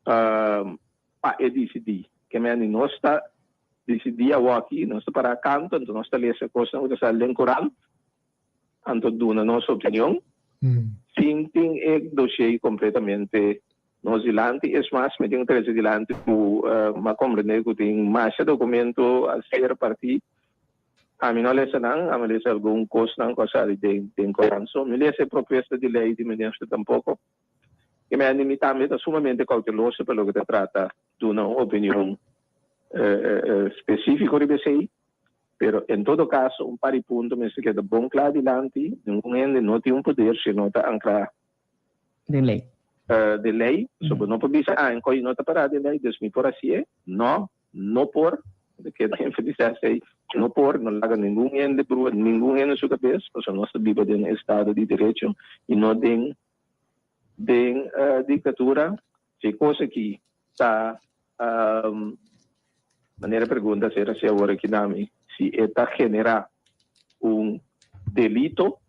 pa e dicidi. Ke mende nos ta dicidi awoki, nos ta para canto, anto nos ta lesa cosnan cu ta sali den corant, anto duna nos opinion sin tin e dossier completamente. Nos dilanti, es mas mi tin ku trese dilanti ku m'a komprendé ku tin masha dokumento a ser partí. Ami no a lesa nan, ami a lesa algun kosnan ku a sali den den korant so. Mi lesa e propuesta di lei di minister tampoko. I mi mi tambe ta sumamente kouteloso pa loke ta trata duna un opinion spesífiko riba esei. Pero en todo kaso un par di punto mester keda bon kla dilanti, ningun hende no tin un poder si no ta ankrá Den lei. Den lei. So bo no por bisa, ah, en koi no ta pará den lei, dus mi por hasié. No, no por. Mi ta keda enfatisá esei. No por, no laga ningun hende brua ningun hende su kabes, pasobra nos ta biba den un estado di derecho i no den den diktatura. Si e kos aki ta manera pregunta ser hasi awor aki na mi, si e ta generá un delito,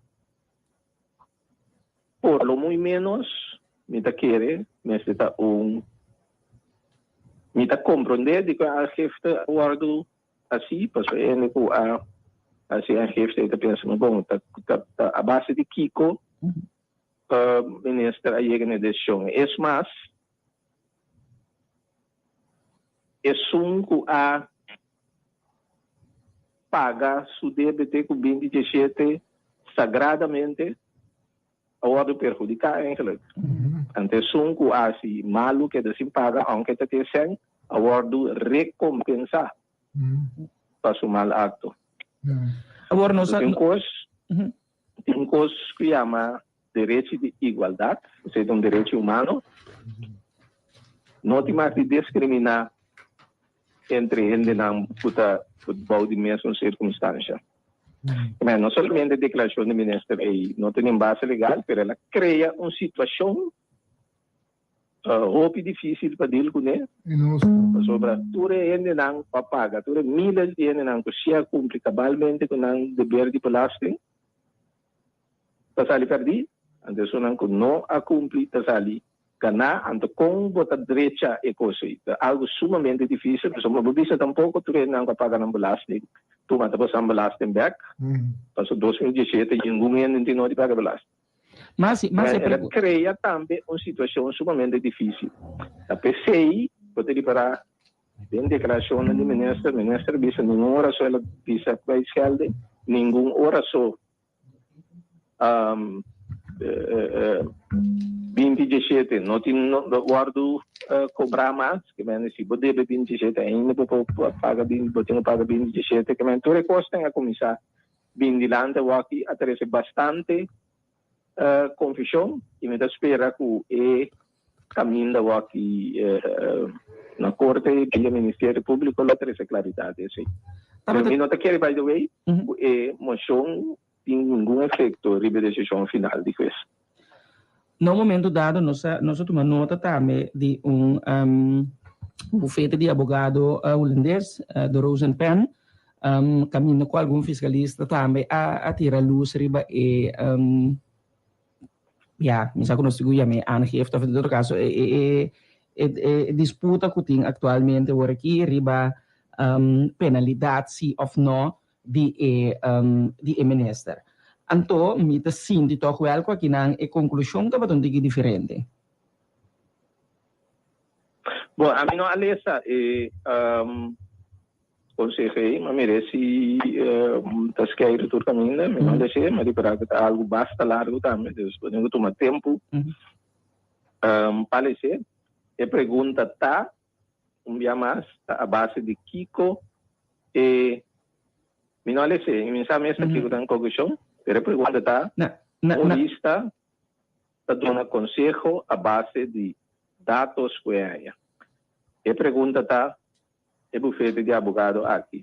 Por lo muy menos mi ta kere mester ta un mi ta comprende di cu e aangifte a wordo haci pasobra e hende cu a haci e aangifte e ta pensa ma bon ta ta a base di kico minister a yega na e decision. Es mas esun cu a paga su debe te ku binti diesshete sagradamente a wòrdu perhudiká eigenlijk. Anto esun ku a hasi malu keda sin paga ounke ta tin sèn a wòrdu rekompensá pa su mal akto. Awor nos a. Tin kos, tin kos ku yama derechi di igualdat, esei ta un derechi humano. No tin mag di diskriminá entre hendenan ku ta bou di mesun sirkunstansha. Mei, no solamente e deklarashon di minister ei no tene un base legal, pero el a krea un situashon hopi difísil pa dil kuné, pasobra tur e hendenan ku a paga, tur e miles di hendenan ku si a kumpli kabalmente ku nan deber di belasting, ta sali pèrdí, anto esunnan ku no a kumpli ta sali ganá. Anto kon bo ta drecha e kos ei? Ta algu sumamente difísil, pasobra bo bisa tampoko tur hendenan ku a paga nan belasting, tuma ta pasa nan belasting bèk, pasobra 2017 ningun hende no tin nodi paga belasting. Mas si, mas e El a krea tambe un situashon sumamente difísil. Ta p'esei bo ta ripará Den deklarashonnan di minister, minister bisa ningun ora so el a bisa kwijtschelding, ningun ora so binti diesshete no tin wòrdu kobrá mas, ke mende si bo debe binti diesshete ainda bo por paga bo tin ku paga binti diesshete, ke mende tur e kosnan a kuminsá bin dilanti awor aki a trese bastante konfushon i mi ta spera ku e Caminda waki na corte via Ministerio Publico lo trece claridad esey. Pero mi no ta kere by the way cu e mocion tin ningun efecto riba e decision final di huez. Na un momento dado nos a nos a tuma nota tambe di un bufete di abogado Hulandes, de Rozenpen, caminda cu algun fiscalista tambe a tira luz riba e Ya, mi sa ku nos tin ku yam'é aangifte òf en todo kaso e e e e disputa ku tin aktualmente awor aki riba penalidat si òf no di e di e minister. Anto mi ta sinti tòg wèl ku akinan e konklushon tabata un tiki diferente. Bon, ami no a lesa e Conseho ei, ma mira si ta skeiru tur caminda, mi no desea, ma ripará cu ta algo basta largo tambe, dus bo tin cu tuma tempo pa lese. E pregunta ta, un bia mas, ta a base di kico e, mi no a lese, y mi sa mes ta kico ta e conclusion, pero e pregunta ta, un lista ta duna conseho a base di datos cu e haña. E pregunta ta, E bufete di abogado aki,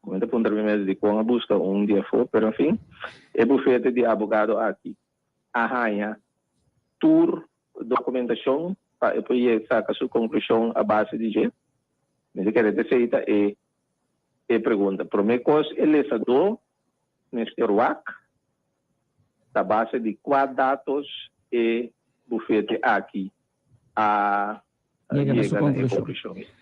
ku mi ta puntra mi mes dikon a buska un di afó, pero en fin, e bufete di abogado aki a haña tur dokumentashon pa e por yega saka su konklushon a base di dje? Mi ta kere ta esei ta e e pregunta. Promé kos e lesadó mester wak ta base di kua datos e bufete aki a Yega na su yega na e konklushon. konklushon.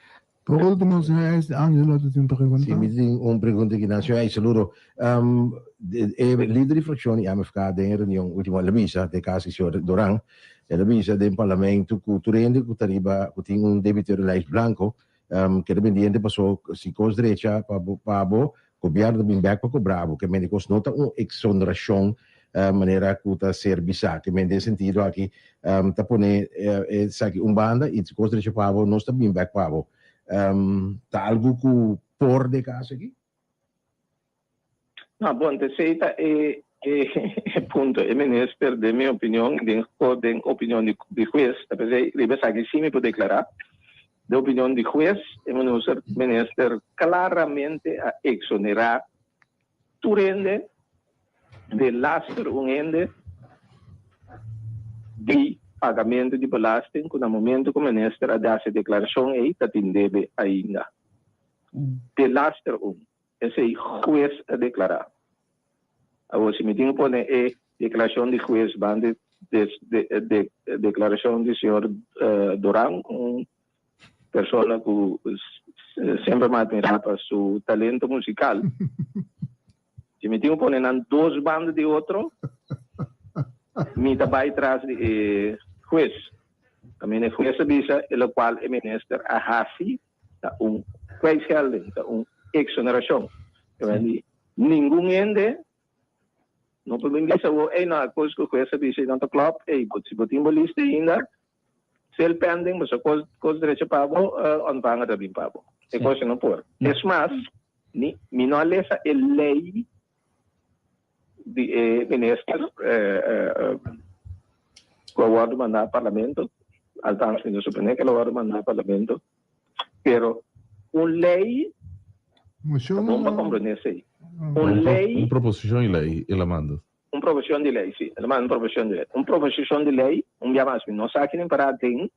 Por último, señor Angelo, tin un pregunta? Sí, mi tin un pregunta aki na señor Saludo. Um, e lider di fraccion di MFK den e reunion ultimo el a bisa, den cas di señor Doran, el a bisa den parlamento cu tur hende cu ta riba, cu tin un debiteurenlijst blanco, um, keda pendiente paso si cos drecha pa bo, pa bo, gobierno ta bin bek pa cobra bo. Ke men di cos no ta un exoneracion manera cu ta ser bisa. Ke men den sentido aki ta pone esaki un banda y si cos drecha pa bo nos ta bin bek pa bo. Ta algo cu por den caso aki? No, bon, esey ta e e punto. E minister, den mi opinion, den den opinion di di hues, ta p'esey riba esaki si mi por declara, den opinion di hues, e minister minister claramente a exonera Tur hende de laster un hende di pagamento di belasting ku na momento ku minister a dase e deklarashon ei ta tin debe ainda. De laster un. Esei hues a deklará. Awor si mi tin ku pone e deklarashon di hues banda di de deklarashon di señor Doran un persona ku semper mi a admirá pa su talento musikal. Si mi tin ku pone nan dos banda di otro, mi ta bai tras di e hues. Kaminda e hues a bisa e lokual e minister a hasi ta un kwijtschelding, ta un eksonerashon. Ningun hende no por bin bisa bo, ey no, e kos ku hues a bisa no ta klòp, ey si bo tin bo lista ainda, Sel pending boso kos kos drecha pa bo ontvanger ta bin pa bo. E kos no por. Es mas, ni mi no a lesa e ley di e minister ku a wòrdu mandá parlamento, althans mi ta suponé ku el a wòrdu mandá parlamento, pero un ley ta bon pa komprondé esei. Un ley. Un proposishon di ley el a manda. Un proposicion di ley, si. El a manda un proposicion di ley. Un proposicion di ley, un bia mas, mi no sa kinen para den,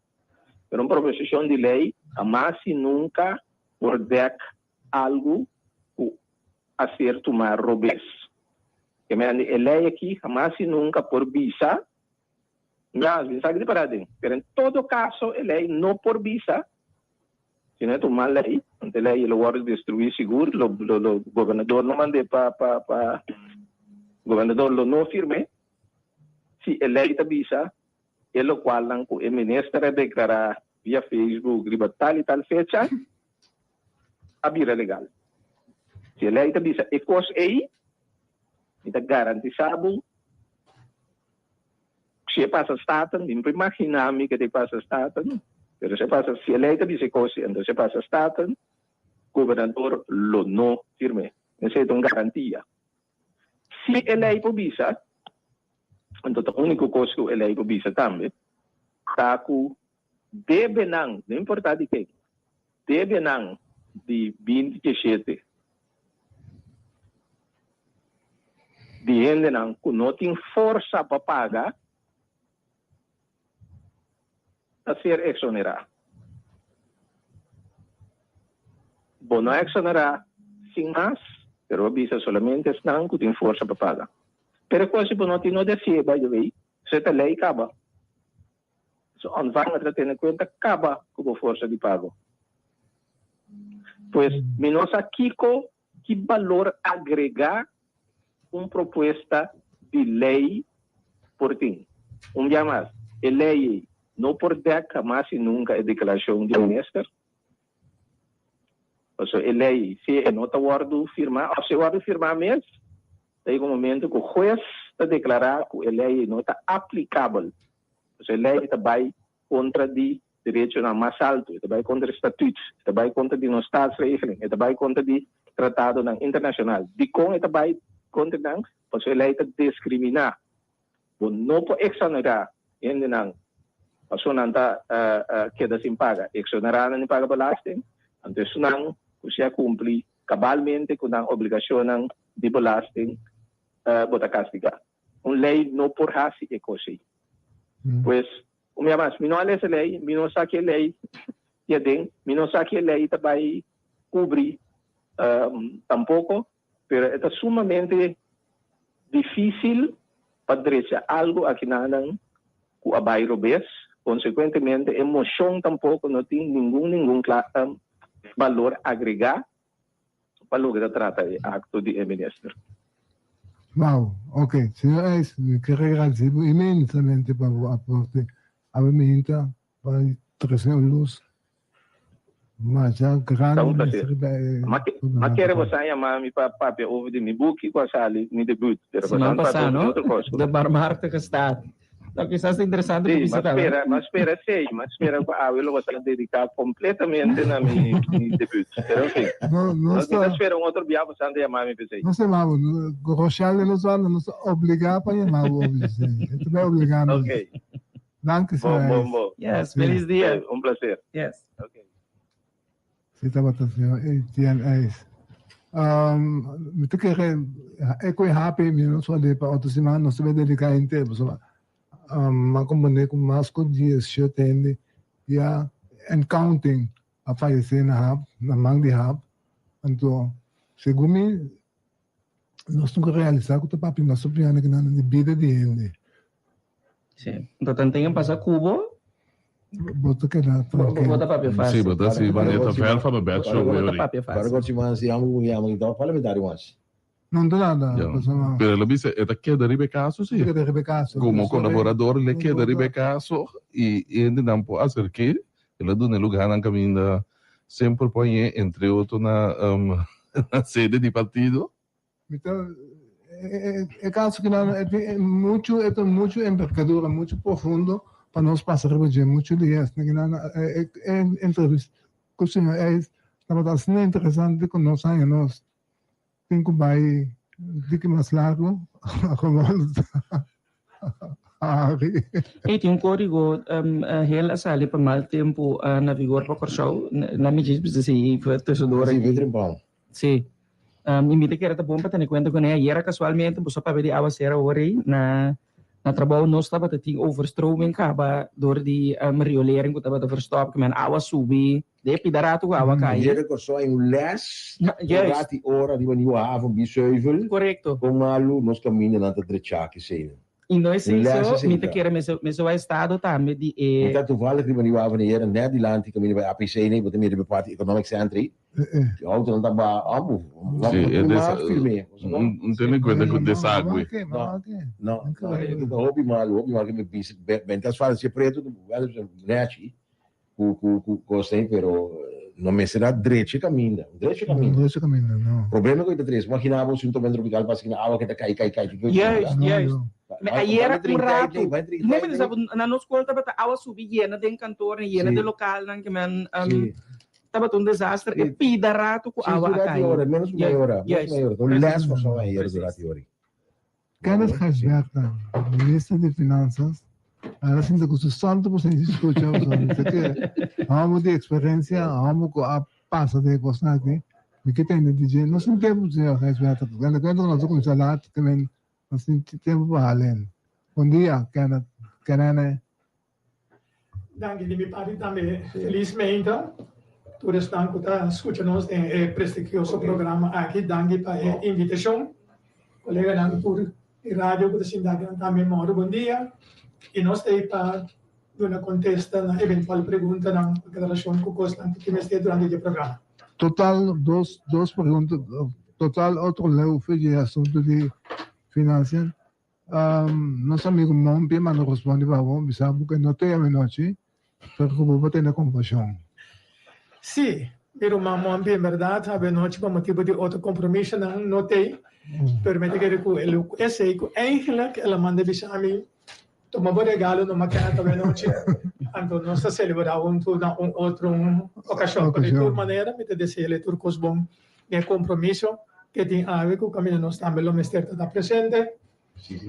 pero un proposicion di ley hamas y nunca por dek algo cu a ser tuma robes. Ke mende e ley aki hamas y nunca por bisa, un bia mas, mi no sa kinen para den, pero en todo caso e ley no por bisa Si no e ta un mal ley, anto e ley lo wòrdu destruí sigur, lo lo lo gobernador no mand'é pa pa pa gobernador lo no firm'é si e ley ta bisa e lokualnan ku e minister a deklará via Facebook riba tal i tal fecha a bira legal. Si e ley ta bisa e kos ei, mi ta garantisá bo Si e pasa Staten, mi no por imagina mi ke ta e pasa Staten, pero si e pasa, si e ley ta bisa e kos, entonces si e pasa Staten, gobernador lo no firm'é. Esei ta un garantia. Si e ley por bisa, anto ta unico kos ku e ley por bisa tambe, ta ku debenan, no importa di ken, debenan di binti dieshete di hendenan ku no tin forsa pa paga ta ser eksonerá. Bo no a eksonerá sin mas, pero bo a bisa solamente esnan ku tin forsa pa paga. Pero kos si bo no tin no di hasié, by the way, esei ta lei kaba. Su ontvanger ta tene kuenta kaba ku bo forsa di pago. Pues mi no sa kiko, ki balor agregá un propuesta di lei por tin. Un bia mas, e lei ei no por dek hamas i nunka e deklarashon di minister. Pasobra e lei, si e no ta wòrdu firmá òf si e wòrdu firmá mes, ta yega un momento ku hues ta deklará ku e lei ei no ta aplikabel. Pasobra e lei ta bai kontra di derechonan mas altu, e ta bai kontra di statuut, e ta bai kontra di nos staatsregeling, e ta bai kontra di tratadonan internashonal. Dikon e ta bai kontra nan? Pasobra e lei ta diskriminá. Bo no por exonerá hendenan pasobra nan ta keda sin paga. Exonerá nan di paga belasting, anto esunnan ku si a kumpli kabalmente ku nan obligacionnan di belasting bo ta kastigá. Un lei no por hasi e kos ei. Pues, un bia mas, mi no a lesa e lei, mi no sa ke lei tin aden, mi no sa ke lei ta bai kubri tampoko. Pero e ta sumamente difícil pa drecha algo akinanan ku a bai robes. Konsekuentemente e moshon tampoko no tin ningun ningun. balor agregá pa loke ta trata e akto di e minister. Wow, ok. Señor Eis, mi ke agradeci bo inmensamente pa bo aporte. Awe mi hinta pa trece un luz masha Ta grandi un placer. mes riba e Ma ke ma problematica. kere boso a yama mi pa papia over di mi buki ku a sali, mi debut, pero boso Siman a papia pasá, over di no? otro kos. De barmhartige staat. Nou, kisas ta interesante pa Sí, bisa m'a tambe. spera, m'a spera esei, m'a spera ku awe lo boso a dediká kompletamente na mi mi debut. Pero en fin, No, nos nos mi ta ta, spera un otro bia boso a yama mi p'esei. nos yama bo, Rochelle de nos banda nos ta obligá pa yama bo obisei. E ta bai obligá nos. Ok, Danki, bon, señor bon, Eis. bon. Yes, Sí. feliz dia. Un placer. Yes. Ok. Si tabata señor Etienne Eis. Mi ta kere e ku e hapi mi no soli pa otro siman nos ta bay dedica henter pasobra mi a comprende ku mas ku diesshete hende ya and counting a fayece na hap na man di hap anto segun mi nos tin ku realisa ku ta papia nos ta papia kinan di bida di hende. Sí. Anto tanten a pasa ku bo. Bo ta keda tranquilo. Bo ta papia fácil. Sí, bo ta sí, wanneer ta ver van mijn bed zo. Bo ta papia fácil. Para kort siman si amo ku yama ki ta parlamentario mas. No ta nada. Ja. Pero el a bisa e ta keda riba e kaso sí. Keda riba e kaso. Komo kolaborador el a keda riba e kaso i hendenan por aserk'é. El a duna e lugarnan kaminda semper por hañ'é entre otro na na sede di partido. Mi ta e caso ki nan e mucho e ta mucho envergadura mucho profundo pa nos pasa riba dje mucho di es ki nan e entrevista ku señor Eis tabata asina interesante ku nos haña nos tin ku bai diki mas largo gewoon hari. Ey tin un codigo hel a sali pa mal tempo na vigor pa Kòrsou na mi djis bisa si tussendoor aki. Sí. I mi ta kere ta bon pa tene kuenta kuné. Ayera kasualmente boso a papia di awasera ora ei na na trabou nos tabata tin overstroming kaba dor di riolering ku tabata verstòp ku men awa subi den e pida ratu ku awa kai. Ayera Kòrsou hay un lès un rati ora riba Nieuwe Haven Biesheuvel. Korekto. Kon malu nos kamindanan ta drechá kisei. I no esei so, mi ta kere mester wak estado tambe di e. Mi ta toevallig riba Nieuwe Haven ayera net dilanti kaminda bai APC nei, bo ta mira riba e parti Economic Centre ei. E autonan ta ba ambu. Sí, e Mas firme. Un tene kuenta ku desagüe. No, no, no, ta hopi malu, hopi malu ke mi bisa, benta asfalto si e pretu, wèl nechi. Ku ku ku kos ei pero no mester a drecha e kaminda drecha e kaminda. Drecha e kaminda no. Problema ku e ta tres imagina bo si un tormenta tropikal pasa kina awa ke ta kai kai kai Juist juist Me ayera un ratu no mi ta sa na nos skol tabata awa subi yena den kantoornan yena den lokalnan ke men tabata un desaster e pida ratu ku awa a kai. Menos ku meia ora menos ku meia ora ta un les pasó ayera durante e ora ei. Kenneth Gijsbertha, minister di Finanzas, a sinta ku su santo presencia skucha pasobra mi ta kere hòmber di eksperensia, hòmber ku a pasa den e kosnan aki, mi ke tende di dje. Nos tin tempu, señor Gijsbertha, teniendo kuenta ku nos a kuminsá lat, te men nos tin tempu pa hala hende. Bon dia, Kenneth, Kenene. Danki di mi parti tambe. Feliz meinta tur esnan ku ta skucha nos den e prestigioso programa aki. Danki pa e invitashon. Koleganan tur di radio ku ta sinta akinan tambe mòru bon dia. I nos ta ei pa duna kontesta na eventual preguntanan ku relashon ku kosnan ku tin mester durante di e programa. Total dos dos pregunta total otro leu for di e asuntu di financian. Nos amigo Mompi manda responde pa bo, bisa bo ke no te avenochi, pero ku bo por tene kompashon. Sí, mi ruman Mompi, en bèrdat avenochi pa motibu di otro kompromisonan no t'ei, pero mi ta kere ku e lo esei ku eigentlik el a manda bisa mi, tuma bo regalo no mañana ta avenochi, anto nos ta selebrá huntu na un otro okashon. Pero di tur manera mi ta dese'le tur kos bon. E compromiso ke tin awe ku kaminda nos tambe lo mester ta ta presente,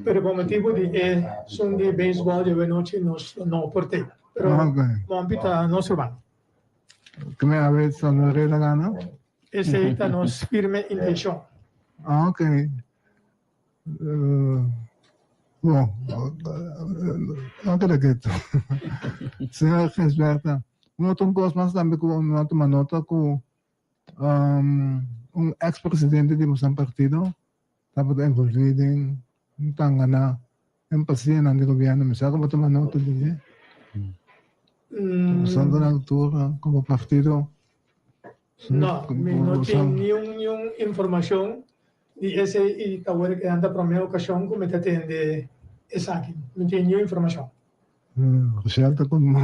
pero pa motibu di e sun di beisbòl di awenochi nos lo no por tei. Pero Mompi ta nos ruman. Kme awe Salvador Rey ta gana? Esei ta nos firme intenshon. Ah ok. Bon, no keda ketu. Señor Gisberta, un otro kos mas tambe ku mi a tuma nota ku Un ex presidente di boso partido tabata envolvi den un tangana den pasianan di gobierno. Mi sa ku bo tuma nota di dje. Boso ta na altura komo partido. No, mi no tin niun niun informashon di esei i ta worde ku ta promé okashon ku mi ta tende esaki. Mi no tin niun informashon. Rochelle ta con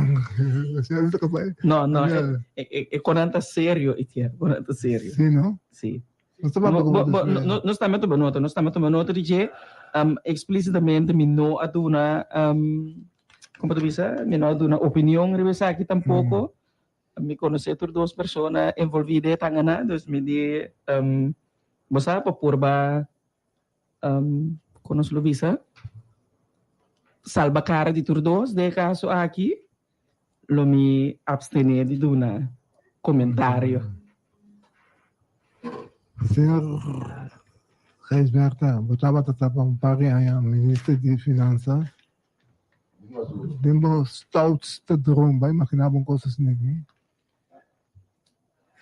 Rochelle ta capaz. No, no, e e konan ta serio, Etienne, konan ta serio. Sí, no? Sí. Nos ta papia como Bo, bo, nos tambe tuma nota, nos tambe tuma nota di dje. Um, explícitamente mi no a duna, um, como ta bisa, mi no a duna opinion riba esaki tampoco. Mi conoce tur dos persona envolvi den e tangana, dus mi di, um, bo sa, pa purba, um, con nos lo bisa, salba cara di tur dos den e caso aki, lo mi abstene di duna comentario. Señor Gijsbertha, bo tabata ta pa un par di aña minister di Finanzas. Den bo stoutste droom, bo a imaginá bo un kos asina aki?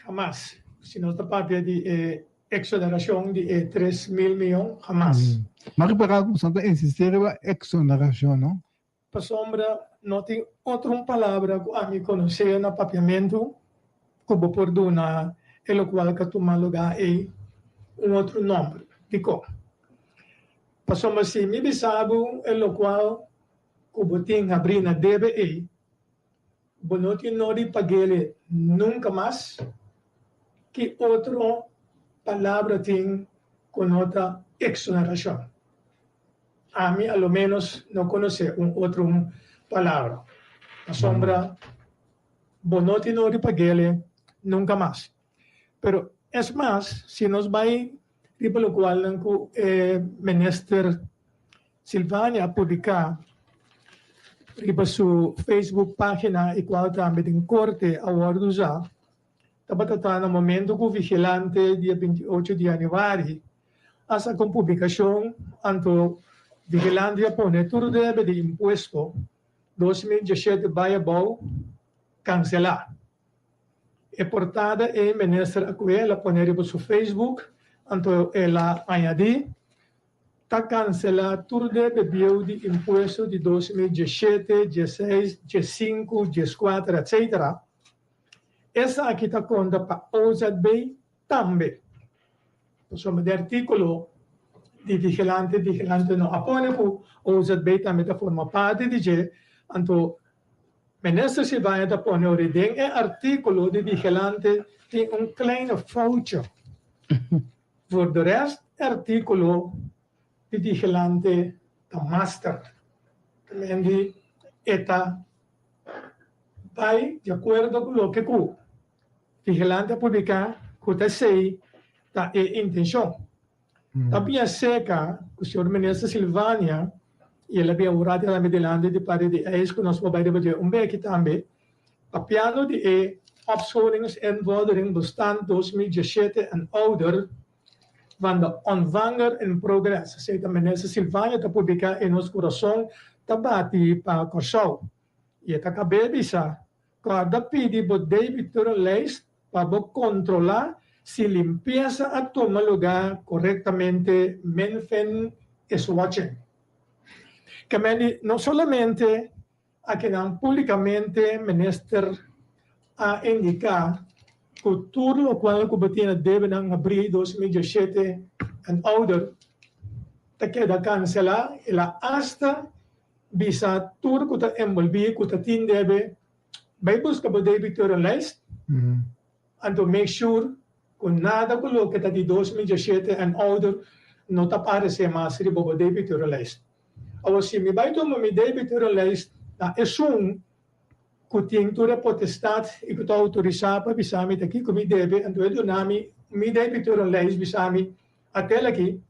Hamas. Si nos ta papia di e eksonerashon di e 3000 mion, hamas. Mi a ripará ku boso ta insistí riba eksonerashon, no? Pasobra no tin otro un palabra ku ami konosé na papiamentu ku bo por duna e lokual ka tuma lugá ei un otro nòmber. Dikon? Pasobra si mi bisa bo e lokual ku bo tin habrí na debe ei, bo no tin nodi pag'el nunka mas. Ki otro palabra tin ku no ta eksonerashon? Ami a lo ménos no konosé un otro palabra. Pasobra bo no tin nodi pag'el nunka mas. Pero es mas, si nos bai riba lokualnan ku e minister Silvania a publiká riba su Facebook página i kual tambe den korte a wòrdu usá, tabata ta na momento ku Vigilante dia 28 di yanüari a saka un publikashon anto Vigilante a pone tur debe di impuesto 2017 bai abou kanselá. E portada ei minister a kohe el a pone riba su Facebook anto el a añadí, Ta kanselá tur debe bieu di impuesto di 2017, dieseis, diesinku, dieskuater etcetera. Esaki ta konta pa OZB tambe. Pasobra den artíkulo di Vigilante Vigilante no a pone ku OZB tambe ta forma parti di dje, anto Minister Silvania ta pone ori den e artíkulo di Vigilante tin un kleine foutje. Voor de rest e artíkulo di Vigilante ta master. Mendi e ta bai di akuerdo ku loke ku Vigilante a publiká ku ta esei ta e intenshon. Ta bia seka ku señor Minister Silvania i el a bia un rati tambe dilanti di parti di eis ku nos por bai riba dje un beki tambe papiando di e opscholingsinvordering-bestand 2017 en ouder van de ontvanger in progres. Esei ta Minister Silvania ta publiká i nos kurason ta bati pa Kòrsou. I e ta kab'é bisa Kòrda pidi bo debiteurenlijst pa bo kontrolá si limpiesa a tuma lugá korektamente Minfin is watching. Kemendi no solamente akinan públikamente minister a indiká ku tur lokual ku bo tin a debe nan habrí 2017 en ouder ta keda kanselá, el a asta Bisa tur ku ta enbolbí ku ta tin debe bai buska bo debiteurenlijst anto make sure ku nada ku loke ta di 2017 en ouder no ta paresé mas riba bo debiteurenlijst. Awor si mi bai tuma mi debiteurenlijst na esun ku tin tur e potestat i ku ta outorisá pa bisa mi ta kiko mi debe anto e duna mi mi debiteurenlijst bisa mi atel aki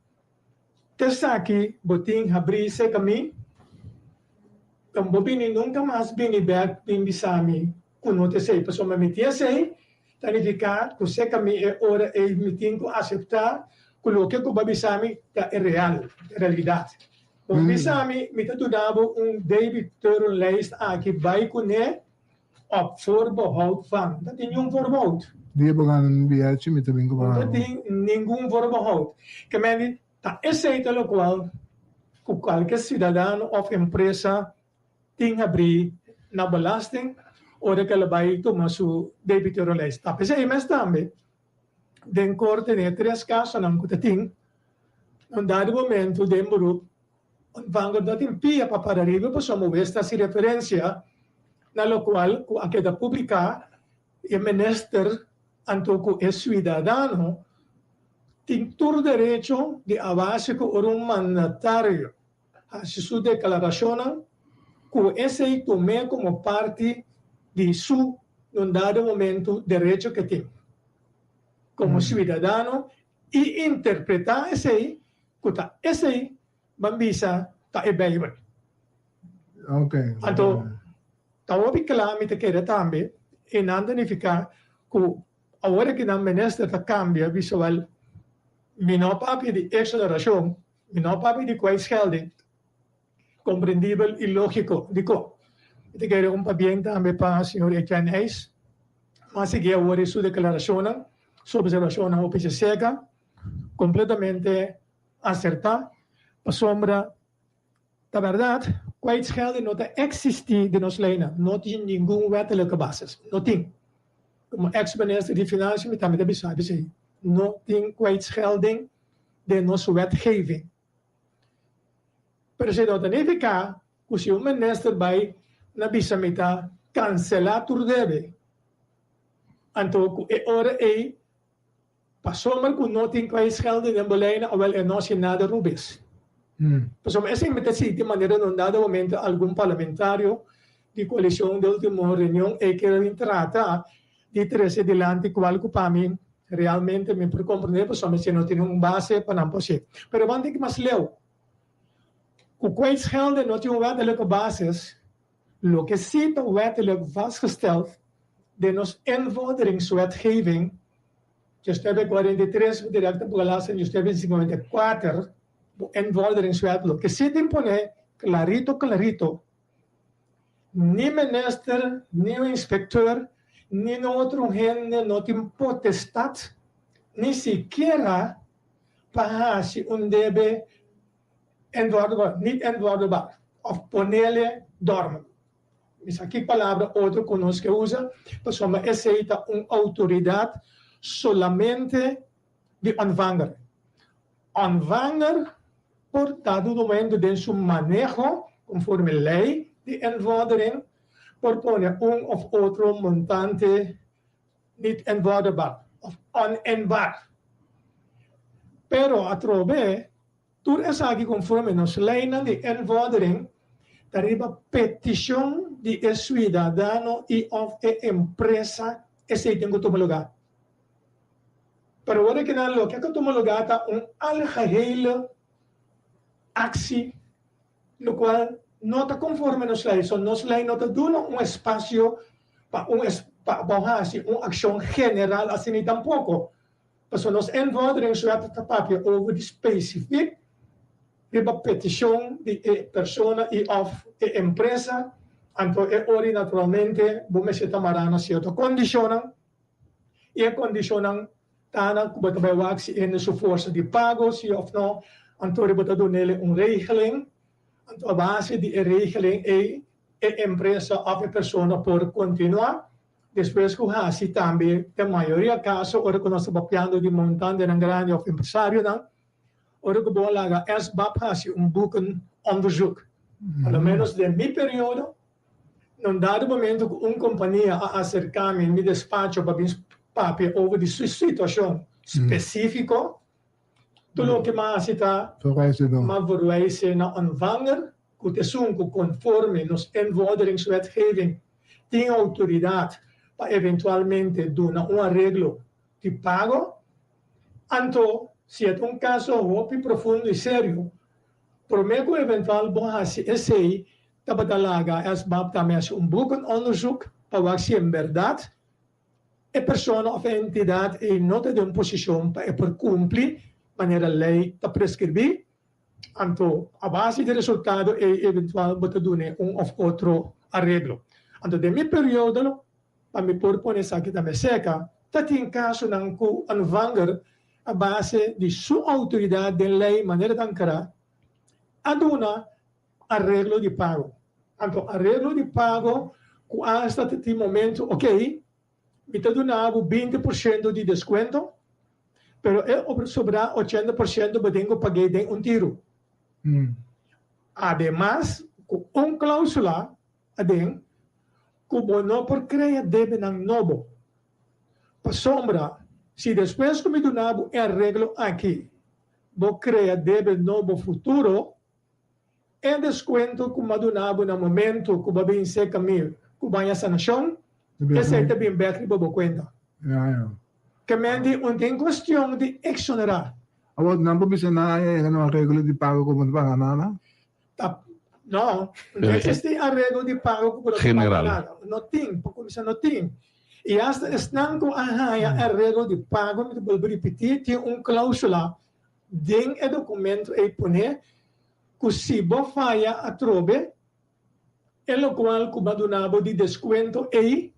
T'esaki bo tin habrí serka mi? Dan bo bini nunka mas bini bèk bin bisa mi ku no ta esei, pasobra mi tin esei ta nifiká ku serka mi e ora ei mi tin ku aseptá ku loke ku bo a bisa mi ta e real, e realidat. Bo bisa mi, mi ta duna bo un debiteurenlijst aki bai kuné op voorbehoud van. No ta tin niun voorbehoud. Dia bo gana un biachi mi ta bin ku bo. No ta tin ningun voorbehoud. Ke men di ta esei ta lokual ku kualke siudadano òf empresa tin habrí na belasting. ora ku el a bai tuma su debitorenlijst. Ta p'esei mes tambe den korte den e tres kasonan ku ta tin, un dado momento den beroep ontvanger no tin pia pa para riba pasobra hues ta hasi referensia na lokual ku a keda publiká e minister anto ku e suidadano tin tur derecho di a base ku ora un mandatario hasi su deklarashonnan ku esei tum'é komo parti di su nun dado momento derecho ke tin komo suidadano i interpretá esei ku ta esei ban bisa ta e Beibel. Anto ta hopi kla mi ta kere tambe e nan ta nifiká ku awor ki nan minister ta kambia bisa wèl mi no papia di eksonerashon, mi no papia di kwijtschelding, komprendibel i lógiko. Dikon? Mi ta kere un pabien tambe pa señor Etienne Eis. Mas sigui awor e su deklarashonnan, su opservashonnan hopi sesega, kompletamente asertá, pasobra Ta bèrdat, kwijtschelding no ta eksistí den nos leinan. No tin ningun wettelijke basis. No tin. Komo eks minister di Finansia mi tambe ta bisa esei. No tin kwijtschelding den nos wetgeving. Pero esei no ta nifiká ku si un minister bai na bisa mi ta kanselá tur debe, anto ku e ora ei Pasobra ku no tin kwijtschelding den bo leina, awel e no hasi nada rubes. Pasobra esei mi ta sinti manera na un dado momento algun parlamentario di koalishon den ultimo reunion ei kier a trata di trese dilanti kual ku pa mi realmente mi por komprende pasobra esei no tin un base pa nan por hasi. Pero ban tin mas leu ku kwijtschelding no tin un wettelijke basis, loke si ta wettelijk vastgesteld den nos invorderingswetgeving, Djosnuebe 43 bo directo por galaster djosnuebe 54 bo invorderingswet loke si tin pone clarito clarito ni minister ni un inspecteur ni no otro hende no tin potestad ni sikiera pa haci un debe invorderbaar niet invorderbaar of ponele dormant. Mi sa ki palabra otro ku nos ke usa, pasobra esei ta un outoridat solamente di ontvanger. Ontvanger por dado momento den su maneho konforme lei di invordering por pone un òf otro montante niet invorderbaar òf oninbaar. Pero atrobe Tur esaki konforme nos leinan di invordering ta riba petishon di e suidadano i òf e empresa esei tin ku tuma lugá. Pero ora ki nan loke a tuma lugá ta un algehele aksi lokual no ta konforme nos lei. So nos lei no ta duna un espasio pa un pa hasi un akshon general asina tampoko. Pasobra nos invorderingswet ta papia over di specifiek riba peticion di e persona y of e empresa, anto e ori naturalmente bo mester ta mara na cierto condicionnan y e condicionnan ta na cu bo ta bay wak si hende su forsa di pago si of no, anto ori bo ta dunele un regeling, anto a base di e regeling ey e empresa of e persona por continua. Despues ku hasi tambe den mayoria kaso ora ku nos ta papiando di montantenan grandi òf empresarionan, ora ku bo a laga SBAP hasi un boekenonderzoek. A lo ménos den mi periodo, na un dado momento ku un kompania a aserká mi mi despacho pa bin papia over di su situashon spesífiko, tur loke mi a hasi ta mi a verwijse na ontvanger ku ta esun ku konforme nos invorderingswetgeving tin outoridat pa eventualmente duna un areglo di pago, anto si e ta un kaso hopi profundo i serio, promé ku eventual bo hasi esei tabata laga SBAP tambe hasi un boekenonderzoek pa wak si en bèrdat e persona òf e entidat ei no ta den un posishon pa e por kumpli manera lei ta preskribí. Anto a base di resultado ei eventual bo ta dun'e un of otro areglo. Anto den mi periodo, pa mi por pone esaki tambe seka, ta tin kasonan ku ontvanger a base di su outoridat den lei manera ta ankara a duna areglo di pago. Anto areglo di pago. Ku asta ta tin momento, ok, mi ta duna bo 20% di deskuento, pero e sobrá 80% bo tin ku pag'é den un tiru. Ademas, ku un klausula aden ku bo no por krea debenan nobo. Pasobra si despues ku mi duna bo e areglo aki bo krea debe nobo futuro, e deskuento ku mi a duna bo na momento ku bo a bin serka mi ku baña sanashon, esei ta bin bèk riba bo kuenta. Ke men di un tin kuestion di eksonerá. Awor nan por bisa nan a yega na un areglo di pago ku bo no ta paga nada? Ta, no, no existi areglo di pago ku bo no ta paga nada. No tin, pa kuminsá no tin. I asta esnan ku a haña areglo di pago, mi ta bolbe ripití, tin un klausula den e dokumento ei pone ku si bo faya atrobe, e lokual ku bo a duna bo di deskuento ei,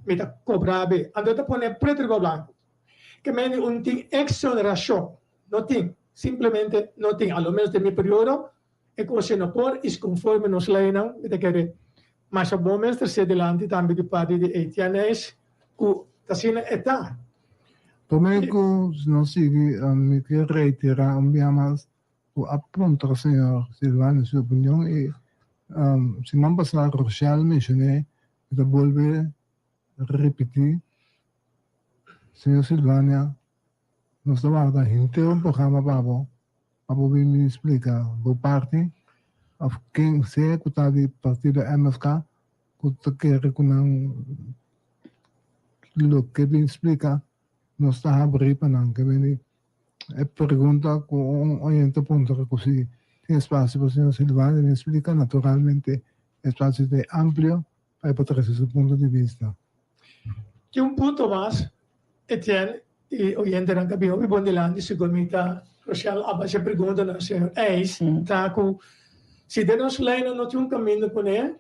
mi ta kobra be. Anto e ta pone pretu riba blanku. Ke mende un tin eksonerashon. No tin. Simplemente no tin. A lo menos den mi periodo e kos ei no por i konforme nos leinan mi ta kere masha bon mes trese dilanti tambe di parti di ATNS ku ta asina e ta. Prome ku nos sigui mi ke reitera un bia mas ku a puntra señor Silvano su opinion i siman pasá Rochelle menshoné mi ta bolbe ripití señor Silvania Nos ta warda henter un programa pa bo, pa bo bin bin splika bo parti of ken sea ku ta di partido MFK ku ta kere ku nan lo ke bin splika, nos ta habri pa nan. Ke bini e pregunta ku un oyente puntra ku si tin espasio pa señor Silvania bin splika, naturalmente espasio ta amplio pa e por trese su punto di bista. Tin un punto mas, Etienne i oyentenan ta bin hopi bon dilanti segun mi ta Rochelle a basa e pregunta na señor Eis ta ku si den nos leinan no tin un kaminda pone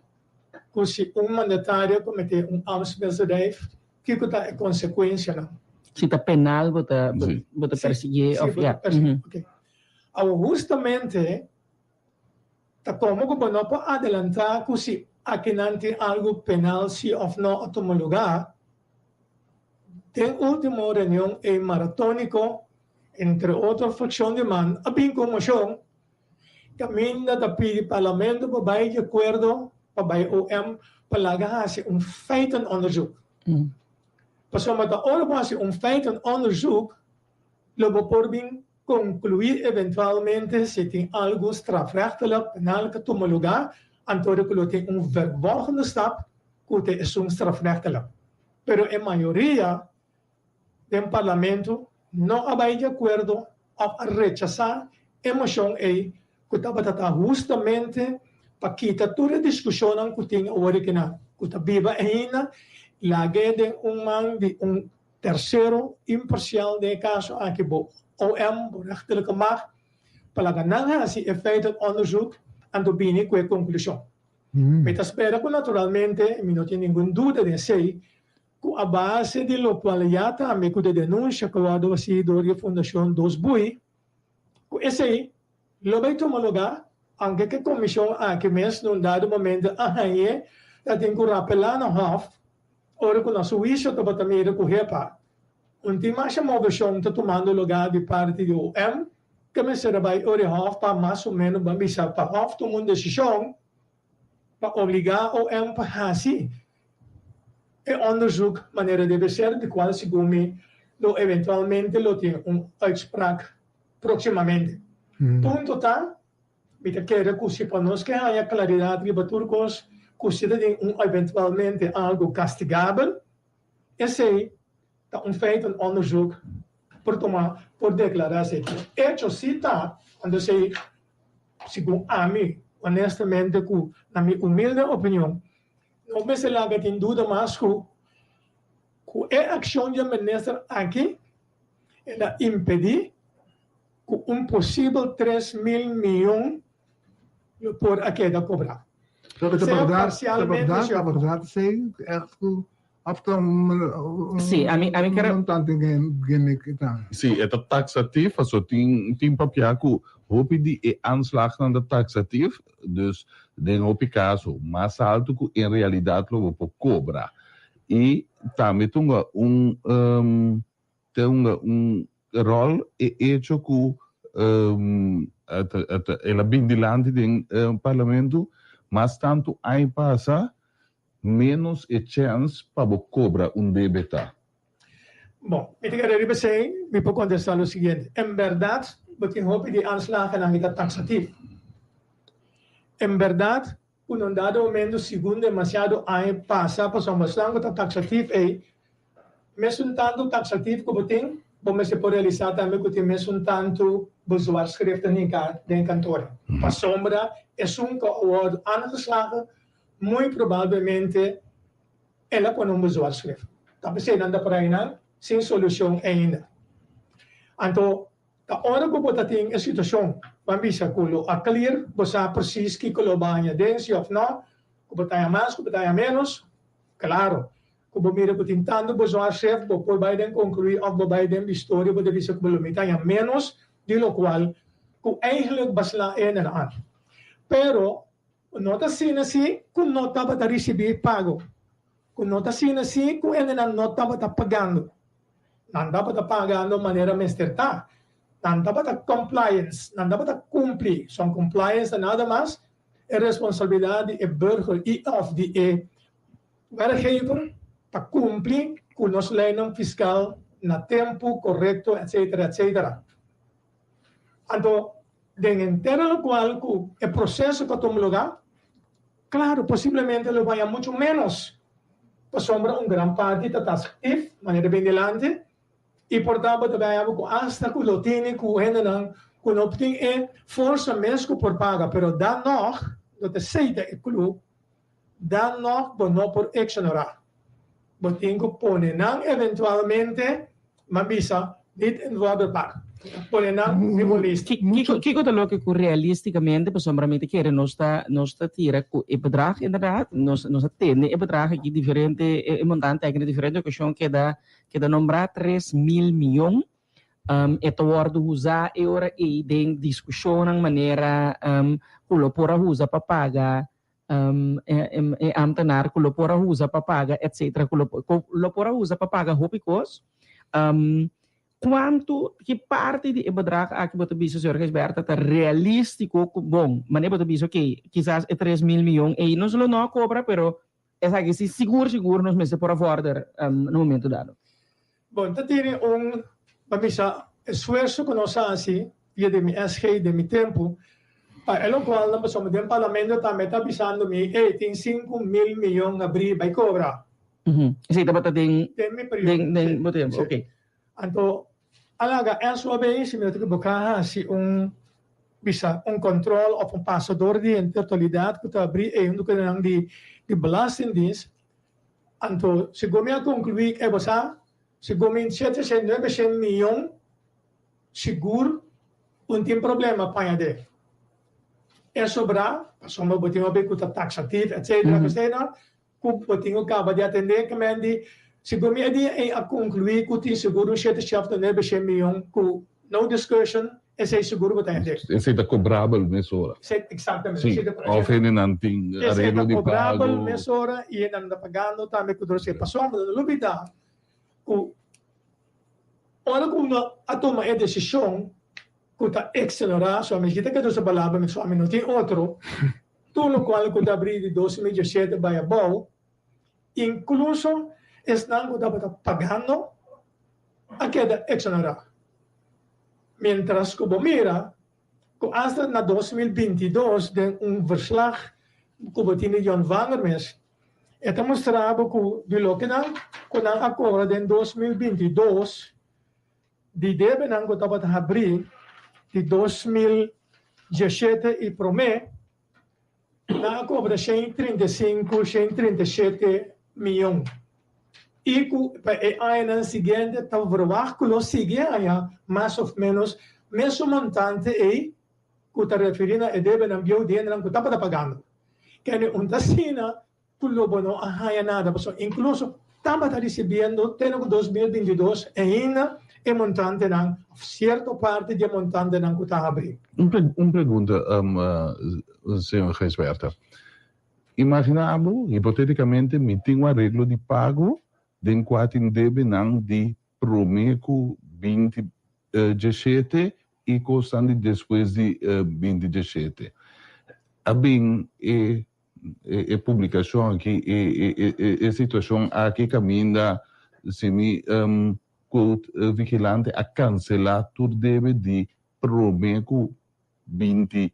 ku si un mandatario komete un ambtsmisdrijf kiko ta e konsekuensianan. Si ta penal bo ta bo ta persiguié of ya. Awor hustamente Ta komo ku bo no por adelantá ku si akinan tin algu penal si òf no a tuma lugá. Den último reunion ei maratóniko, entre otro frakshon di man a bin ku un moshon kaminda ta pidi parlamento pa bai di akuerdo pa bai OM pa laga hasi un feitenonderzoek. Pasobra ta ora bo hasi un feitenonderzoek lo bo por bin Konkluí eventualmente si tin algu strafrechtelijk penal ka tuma lugá, anto ku lo tin un vervolgende stap ku ta esun strafrechtelijk. Pero e mayoria den parlamento no a bai di akuerdo òf a rechasá e moshon ei ku tabata ta hustamente pa kita tur e diskushonnan ku tin awor akinan, ku ta biba ainda, lag'é den un man di un Tercero, imparcial den e caso aki bo OM, bo rechterlijke macht, pa laga nan haci e feitenonderzoek anto bini cu e conclusion. Mi ta spera cu naturalmente, mi no tin ningun duda den esey, cu a base di locual ya tambe cu de denuncia cu a wordo haci door di e Fundacion Dos Bui, cu esey lo bay tuma lugar, aunke cu e comision aki mes na un dado momento a hañe ta tin cu rapela na Hof, Ora ku na su huisio tabata mira ku hepa un tin masha moveshon ta tumando lugá di parti di OM, ke mester a bai ora e hòf pa mas o ménos ban bisa pa hòf tuma un desishon pa obligá OM pa hasi e òndersuk manera debe ser, di kual segun mi lo eventualmente lo tin un uitspraak próksimamente. Punto ta Mi ta kere ku si pa nos ke haña klaridat riba tur kos ku si ta den un eventualmente algu kastigabel, esei ta un feit, un onderzoek por tuma por deklará esei. Pero echo si ta, anto esei segun ami honestamente ku na mi humilde opinion no mester laga tin duda mas ku ku e akshon di e minister aki el a impedí ku un posibel 3000 miyon lo por a keda kobrá. Pero ta Sea bèrdat, ta parsialmente bèrdat, si ta òf no. bèrdat esei ègt ku òf ta un Sí, ami ami un kere montante gimmick e ta. Sí, e ta taxatief, paso tin tin papia ku. Hopi di e aanslagnan ta taxatief, dus den hopi kaso mas haltu ku en realidat lo bo por kobra. I tambe tunga un ta hunga un ròl e echo ku el a bin dilanti den parlamento mas tantu aña pasa ménos e chèns pa bo kobra un debe ta. Bon, mi ta kere riba esei, mi por kontestá lo siguiente. En bèrdat, bo tin hopi di aanslagennan ki ta taksatief. En bèrdat, ku na un dado momento, segun demasiado aña pasa, pasobra esnan ku ta taksatief ei, mesun tantu taksatief ku bo tin, bo mester por realisá tambe ku tin mesun tantu bezwaarschriften hinká den e kantoren. Pasobra esun ku a wòrdu aangeslagen, muy probablemente El a pone un bezwaarschrift. Ta p'esei nan ta por ainan sin solucion ainda. Anto, ta ora cu bo ta tin e situacion, ban bisa cu lo a clear, bo sa precies kico lo baña den, si of no, cu bo ta haña mas, cu bo ta haña menos, claro, cu bo mira cu tin tanto bezwaarschrift, bo por bay den conclui of bo bay den bistorio, bo ta bisa cu bo lo mi ta haña menos di locual cu eigenlijk basla e nan an. Pero, No ta asina si ku no tabata risibí pago, ku no ta asina si ku hendenan no tabata pagando. Nan tabata pagando manera mester ta. Nan tabata compliance, nan tabata kumpli. Son compliance ta nada mas e responsabilidat di e burger i òf di e werkgever pa kumpli ku nos leinan fiskal na tempu korekto etcetera etcetera. Anto den henter lokual ku e proseso ta tuma lugá, klaru, posiblemente lo baña muchu ménos, pasobra un gran parti ta tasktif, manera bin dilanti, i por ta bo ta bay abo ku asta ku lo tini ku hendenan ku no tin e forsa mes ku por paga, pero dan nòg, no ta esei ta e klu, dan nòg bo no por eksonerá. Bo tin ku pone nan eventualmente, m'a bisa, niet in Waterpark. Pone nan riba un lista. Kiko kiko ta loke ku realisticamente, pasobra mi ta kere nos ta nos ta tira ku e bedrag inderdaad, nos nos a tene e bedrag aki diferente e montante aki na diferente ocasion keda keda nombrá 3000 miyon. E ta wòrdu usá e ora ei den diskushonnan manera ku lo por a usa pa paga e ambtenaar ku lo por a usa pa paga etcetera ku lo ku lo por a usa pa paga hopi kos. Kuantu ki parti di e bedrag aki bo ta bisa señor Gijsbertha ta realístiko ku bon manera bo ta bisa oke kisas e 3000 miyon ei nos lo no a kobra pero esaki si sigur sigur nos mester por a vòrder na momento dado. Bon ta tene un pa bisa esfuerso ku nos a hasi via di mi SG den mi tempu pa e lokualnan pasobra den parlamento tambe ta bisando mi ey tin 5000 miyon abri bai kobra. Esei tabata den Den mi periodo. Den bo tempu, ok. Anto a laga SOB si mi no ta ekiboká hasi un bisa un kòntròl òf un pasador di henter totalidat ku ta abri ey huntu ku nan di belastingdienst. Anto segun mi a konkluí e bo sa segun mi 700 900 miyon Sigur un tin problema paña de e sobrá, pasobra bo tin hopi ku ta taxatief etcetera etcetera ku bo tin ku kaba di atendé kemen di sigur mi e dia ei a konkluí ku tin sigur un shete shèfta nuebe shen miyon ku no discussion esei sigur bo ta hende. Esei ta kobrabel mesora. Esei exactamente. Si, òf hendenan tin areglo di pago. Esei ta kobrabel mesora i hendenan ta pagando tambe ku dor esei pasobra no lubida ku Ora ku no a tuma e desishon ku ta ekselerá, so mi kita keda usa palabra mi so ami no tin otro, tur lokual ku ta abrí di 2017 bai abou, inkluso esnan ku tabata pagando a keda eksonerá. Miéntras ku bo mira ku asta na 2022 den un verslag ku bo tin di Jon Vanger mes, E ta mustra bo ku di lokenan ku nan a kobra den 2022, di debenan ku tabata habrí di 2017 i promé, nan a kobra 135, 137 mion. I ku pa e añanan siguiente ta verwagt ku lo sigui haña mas òf ménos mesun montante ei ku ta referí na e debenan bieu di hendenan ku tabata pagando. Kende un ta asina ku lo bo no a haña nada, pasobra inkluso tabata risibiendo te na ku 2022 ainda. e montantenan òf sierto parti di e montantenan ku ta habrí. Un pregunta, señor Gijsbertha. Imaginá bo, hipotétikamente, mi tin un areglo di pago den kua tin debenan di promé ku 20 dieshete i kosnan di despues di 20 dieshete. A bin e e publikashon aki, e situashon aki kaminda si mi quote vigilante a kanselá tur debe di promé ku 20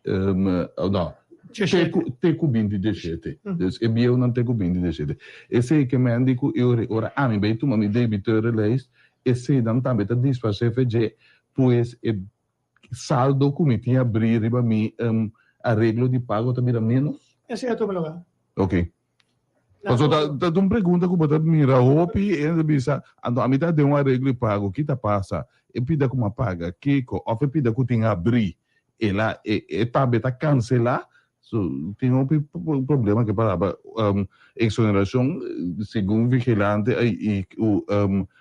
no, te ku te ku 20 dieshete. Dus e bieunan te ku 20 dieshete. Esei ke men di ku e ora ami bai tuma mi debiteurenlijst eseinan tambe ta disparsé fe dje, pues e Saldo ku mi tin abrí riba mi areglo di pago ta bira ménos? Esei a tuma lugá. Ok. Paso ta ta un pregunta ku bo ta mira hopi i hende ta bisa, anto ami ta den un areglo di pago, ki ta pasa? E pida ku mi a paga kiko? Òf e pida ku tin abrí el a e tambe ta kanselá? So, tin hopi problema ke palabra exoneracion segun vigilante y cu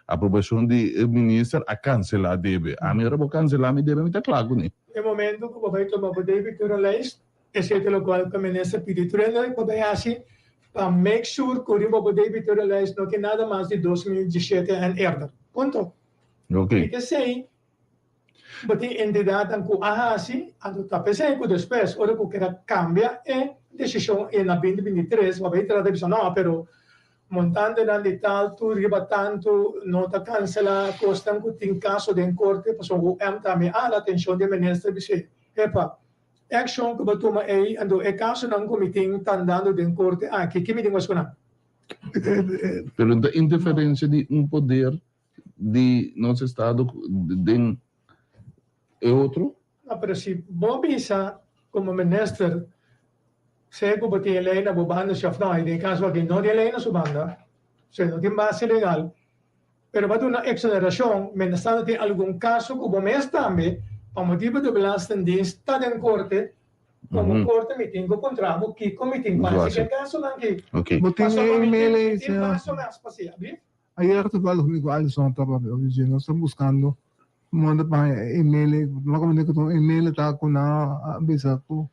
aprobacion di minister a cancela debe. Ami ora bo cancela mi debe mi ta cla cune. E momento cu bo bay tuma bo debe tur un lijst, esey ta locual cu minister pidi tur hende pa bay haci pa make sure cu riba bo debe tur un lijst no tin nada mas di 2017 en eerder. Punto. Ok. Y esey Bo tin entidatnan ku a hasi, anto ta p'esei ku despues ora ku keda kambia e desishon e na 2023 bo a bai trata bisa no pero montantenan di tal tur riba tantu no ta kanselá kosnan ku tin kaso den korte pasobra OM tambe a hala atenshon di e minister bis'é epa e akshon ku bo tuma ei anto e kasonan ku mi tin ta andando den korte aki ki mi tin ku hasi ku nan? Pero ta interferensia di un poder di nos estado den e otro? No, pero si bo bisa como minister, sea cu bo tin e ley na bo banda si of no, y den e caso aki no tin e ley na su banda, osea no tin base legal, pero bo a duna exoneracion, mientras tanto tin algun caso cu bo mes tambe, pa motibo di Belastingdienst ta den corte, como corte mi tin cu puntra bo kico mi tin cu haci cu e casonan aki. Bo tin Pasobra e mi email tin ei, mi tin señor? paso mas pa haci, abi? Ayer toevallig mi ku Alison ta papia over dje, nos ta buskando moda pa haña e email ei, no komprende ku ta un email ta ku nan a bisa ku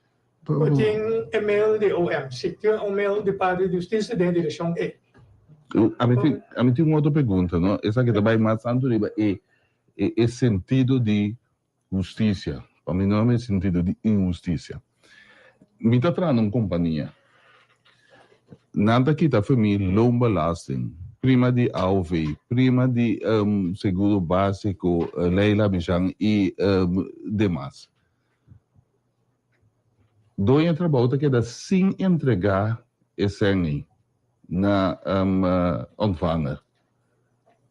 Bo tin email di OM? Si, tin un mail di parti di Hustisia den e direkshon ei. Ami tin, ami tin un otro pregunta, no? Esaki ta bai mas tantu riba e e sentido di hustisia, pa mi no e sentido di inhustisia. Mi ta traha na un kompania, nan ta kita for mi loonbelasting, prima di AOV, prima di seguro básiko, Leila Bishan i demas. Doño trabou ta keda sin entregá e sèn ei na ontvanger.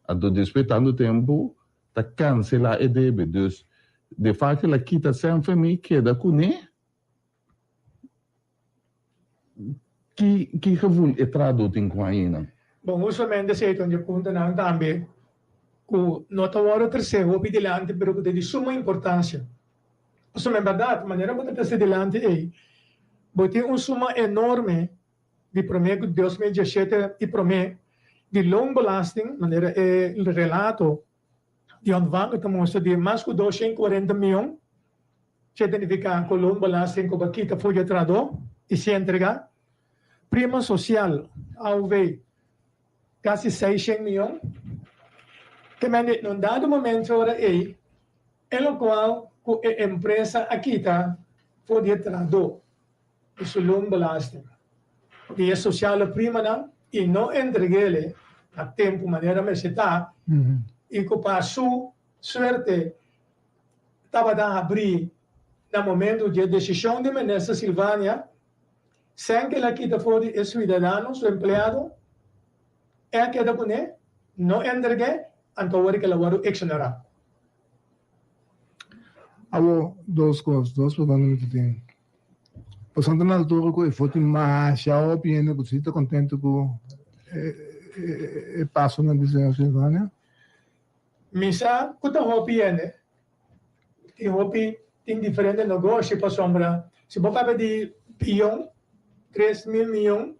Anto despues tantu tempu ta cancela e debe. Dus de facto el a kita cen fe mi keda cune. Ki ki gevoel e trahador tin cu ayinan? Bon, hustamente esei ta un dje puntonan tambe cu no ta worde trece hopi dilanti pero cu ta di suma importancia. Pasobra en berdad manera bo ta trece dilanti ei bo tin un suma enorme di promé ku 2017 i promé di loonbelasting, manera e relato di ontvanger ta mustra di mas ku 240 mion, esei ta nifiká ku loonbelasting ku bo a kita for di e trahadó i si entregá, prima sosial, AOV, kasi 600 mion. Te mende na un dado momento ora ei e lokual ku e empresa a kita for di e trahadó. di su loonbelasting di e sociale primanan y no entregele na tempo manera mester ta y cu pa su suerte tabata habri na momento di e decision di Minister Silvania sen cu el a kita for di e ciudadano, su empleado, e a keda cune, no entregue, anto awor cu el a wordo exonera. Awor, dos cos, dos pregunta mi ta tin. Pasobra na altura ku e for tin masha hopi hende ku si ta kontentu ku e pasonan di señor Silvania. Mi sa ku ta hopi hende, tin hopi tin diferente negoshi pasobra si bo papia di biyon, 3000 miyon.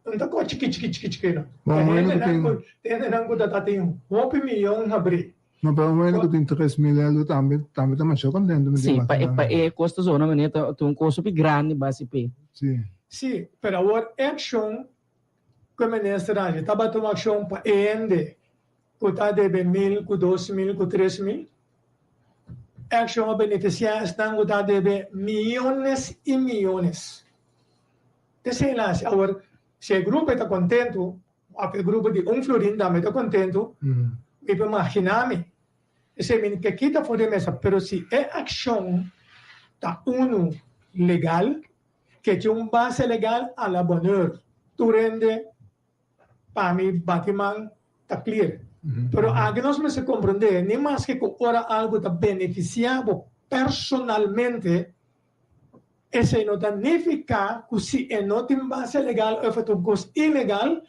No ta kos chiki chiki chiki chiki no. Ma Ta un hende ku hendenan tin ku ta hendenan ku ta ta tin hopi miyon habrí. No, pero un hende ku tin 3000 euro tambe tambe ta masha kontentu mi ta Sí, pa e imaginá. pa e kos ta zona manera ta ta un kos hopi grandi basi p'e. Sí. Sí, pero awor e akshon ku e minister a hasi tabata un akshon pa e hende ku ta debe mil, ku 2000, ku 3000. E akshon a benefisiá esnan ku ta debe miyones i miyones. P'esei el a hasi. Awor, si e grupo ei ta kontentu, òf e grupo di un florin tambe ta kontentu, mi por imaginá mi. P'esei mi ke kita for di e mesa. Pero si e akshon ta unu legal, ke tin un base legal, a la bonheur. Tur hende pa mi bati man ta clear. Pero aki nos mester comprende, ni maske cu ora algo ta beneficia bo personalmente, esey no ta nifica cu si e no tin base legal of e ta un cos ilegal,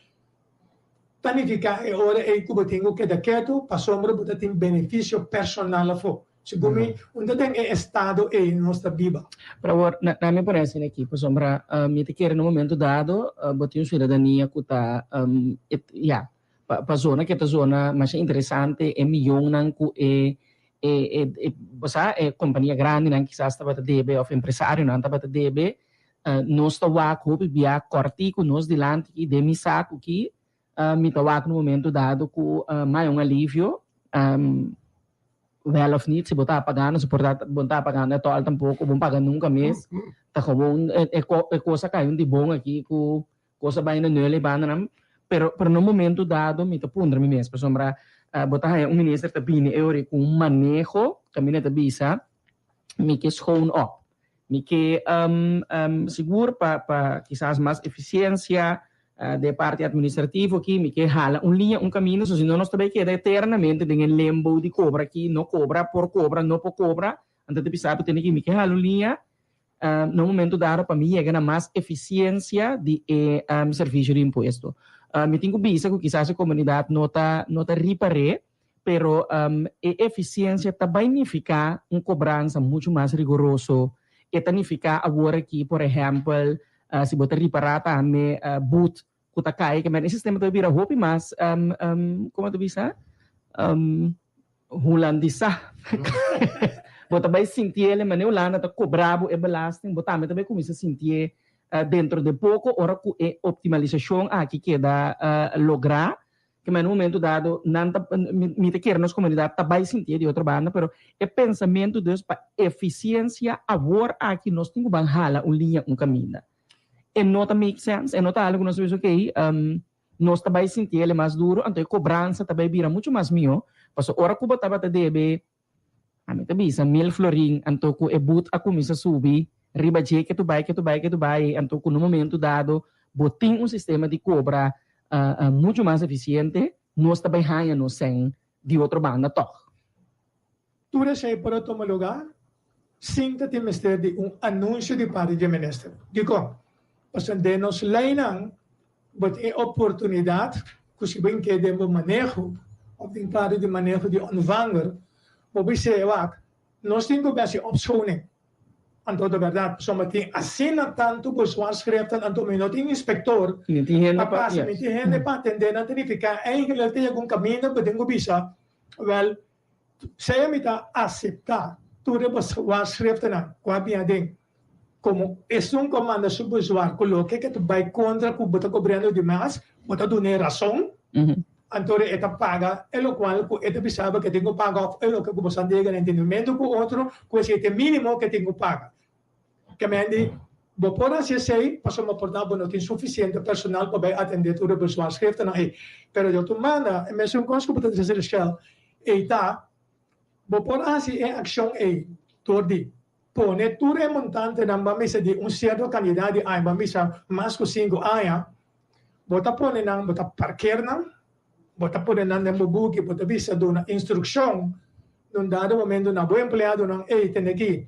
ta nifica e ora ey cu bo tin cu keda keto pasobra bo ta tin beneficio personal afo. Segun mi, unda den e estado ei nos ta biba? Pero awor, na na mi pone asina aki, pasobra mi ta kere na un momento dado bo tin un ciudadania cu ta, ya, pa pa zona ke ta zona masha interesante e miyonnan cu e e e bo sa e compania grandinan kisas tabata debe of empresarionan tabata debe, nos ta wak hopi bia cortico nos dilanti aki den mi saco aki, Mi ta wak na un momento dado ku mai un alivio, wèl òf nit, si bo ta pagando, si por ta bo no ta pagando ètòl tampoko, bo no paga nunka mes, ta gewoon e kos a kai un di bon aki ku kos a bai na nul e bandanan, pero pero na un momento dado mi ta puntra mi mes pasobra bo ta haña un minister ta bini e ora ku un maneho kaminda ta bisa mi ke schoon op, mi ke sigur pa pa kisas mas efisiensia Den e parti administrativo aki mi ke hala un liña, un kaminda, so si no nos ta bay keda eternamente den e limbo di kobra aki, no kobra, por kobra, no por kobra, anto ta bisa bo tene ki mi ke hala un liña na un momento dado pa mi yega na mas efisiensia di e servisio di impuesto. Mi tin ku bisa ku kisas e komunidat no ta no ta ripar'é, pero e efisiensia ta bay nifiká un kobransa muchu mas rigoroso, e ta nifiká awor aki por ehèmpel Si bo ta ripará tambe but ku ta kai, ke men e sistema ta bira hopi mas, komo ta bisa, hulandisá. Bo ta bai sintié e manera Hulanda ta kobra bo e belasting, bo tambe ta bai kuminsá sintié dentro de poko ora ku e optimalisashon aki keda lográ. Ke na un momento dado nan ta, mi ta kere nos komunidat ta bai sintié di otro banda, pero e pensamentu dus pa efisiensia awor aki nos tin ku ban hala un liña un kaminda. E no ta make sense, e no ta algu ku nos ta bisa okey, nos ta bai sintié el mas duru, anto e kobransa ta bai bira muchu mas mihó, pasobra ora ku bo tabata debe Ami ta bisa mil florin anto ku e but a kuminsá subi riba dje ke tu bai ke tu bai ke tu bai anto ku na un momento dado bo tin un sistema di kobra muchu mas efisiente nos ta bai haña nos sèn di otro banda tòg. Tur esei por a tuma lugá sin ta tin mester di un anunsio di parti dje minister. Dikon? Pasobra den nos leinan Bo tin e oportunidat ku si bo ink'é den bo maneho òf den kuadro di maneho di ontvanger, bo bis'é, Wak, nos tin ku bèsi opschoning. Anto ta bèrdat, pasobra tin asina tantu bezwaarschriften, anto mi no tin inspektor pa pasa, mi tin hende pa atendé nan, ta nifiká eigenlijk ta yega un kaminda ku bo tin ku bisa, wèl, sea mi ta aseptá tur e bezwaarschriftennan ku a bin aden Komo esun ku a manda su bezwaar ku loke ke ta bai kontra ku bo ta kobrando di mas, bo ta dun'é rason, anto e ta paga e lokual ku e ta bisa bo ke tin ku paga òf e loke ku bo sa yega na entendimentu ku otro ku esei ta e mínimo ke tin ku paga. Kemendi, bo por hasi esei pasobra por ta bo no tin sufisiente personal pa bai atendé tur e bezwaarschriftennan ei. Pero di otro banda, e mesun kos ku bo ta bisa Rishel, ei ta, bo por hasi e akshon ei dor di Pone tur e montantenan ban bisa di un sierto kantidat di aña, ban bisa mas ku sinku aña, bo ta pone nan, bo ta parker nan, bo ta pone nan den bo buki, bo ta bisa duna instrukshon na un dado momento na bo empleadonan, ey, tende aki,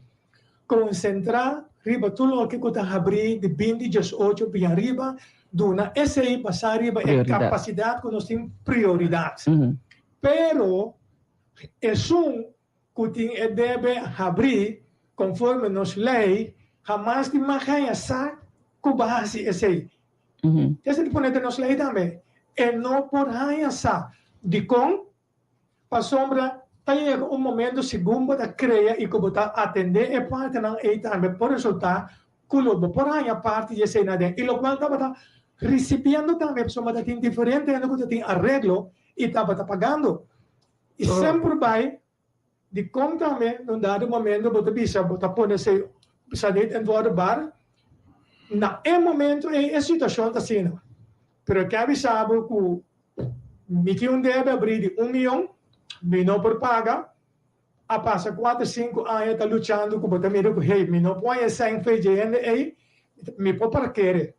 konsentrá riba tur loke ku ta habrí di binti diesocho bin ariba, duna esei basá riba e kapasidat ku nos tin prioridat. Pero esun ku tin e debe habrí konforme nos lei, hamas tin mag haña sa ku bo hasi esei. Esei ta pone den nos lei tambe. E no por haña sa. Dikon? Pasobra ta yega un momento segun bo ta krea i ku bo ta atendé e partinan ei tambe por resultá ku lo bo por haña parti di esei na den. I lokual tabata risibiendo tambe pasobra ta tin diferente hende ku ta tin areglo i tabata pagando. I semper bai Dikon tambe na un dado momento bo ta bisa bo ta pone esei bisa niet en worden bar? Na e momento ei e situashon ta asina. Pero e ke a bisa bo ku mi tin un debe abrí di un mion, mi no por paga, a pasa kuater sinku aña ta luchando ku bo ta mira ku hey mi no por haña e sèn fe dje hende ei, mi por parkere.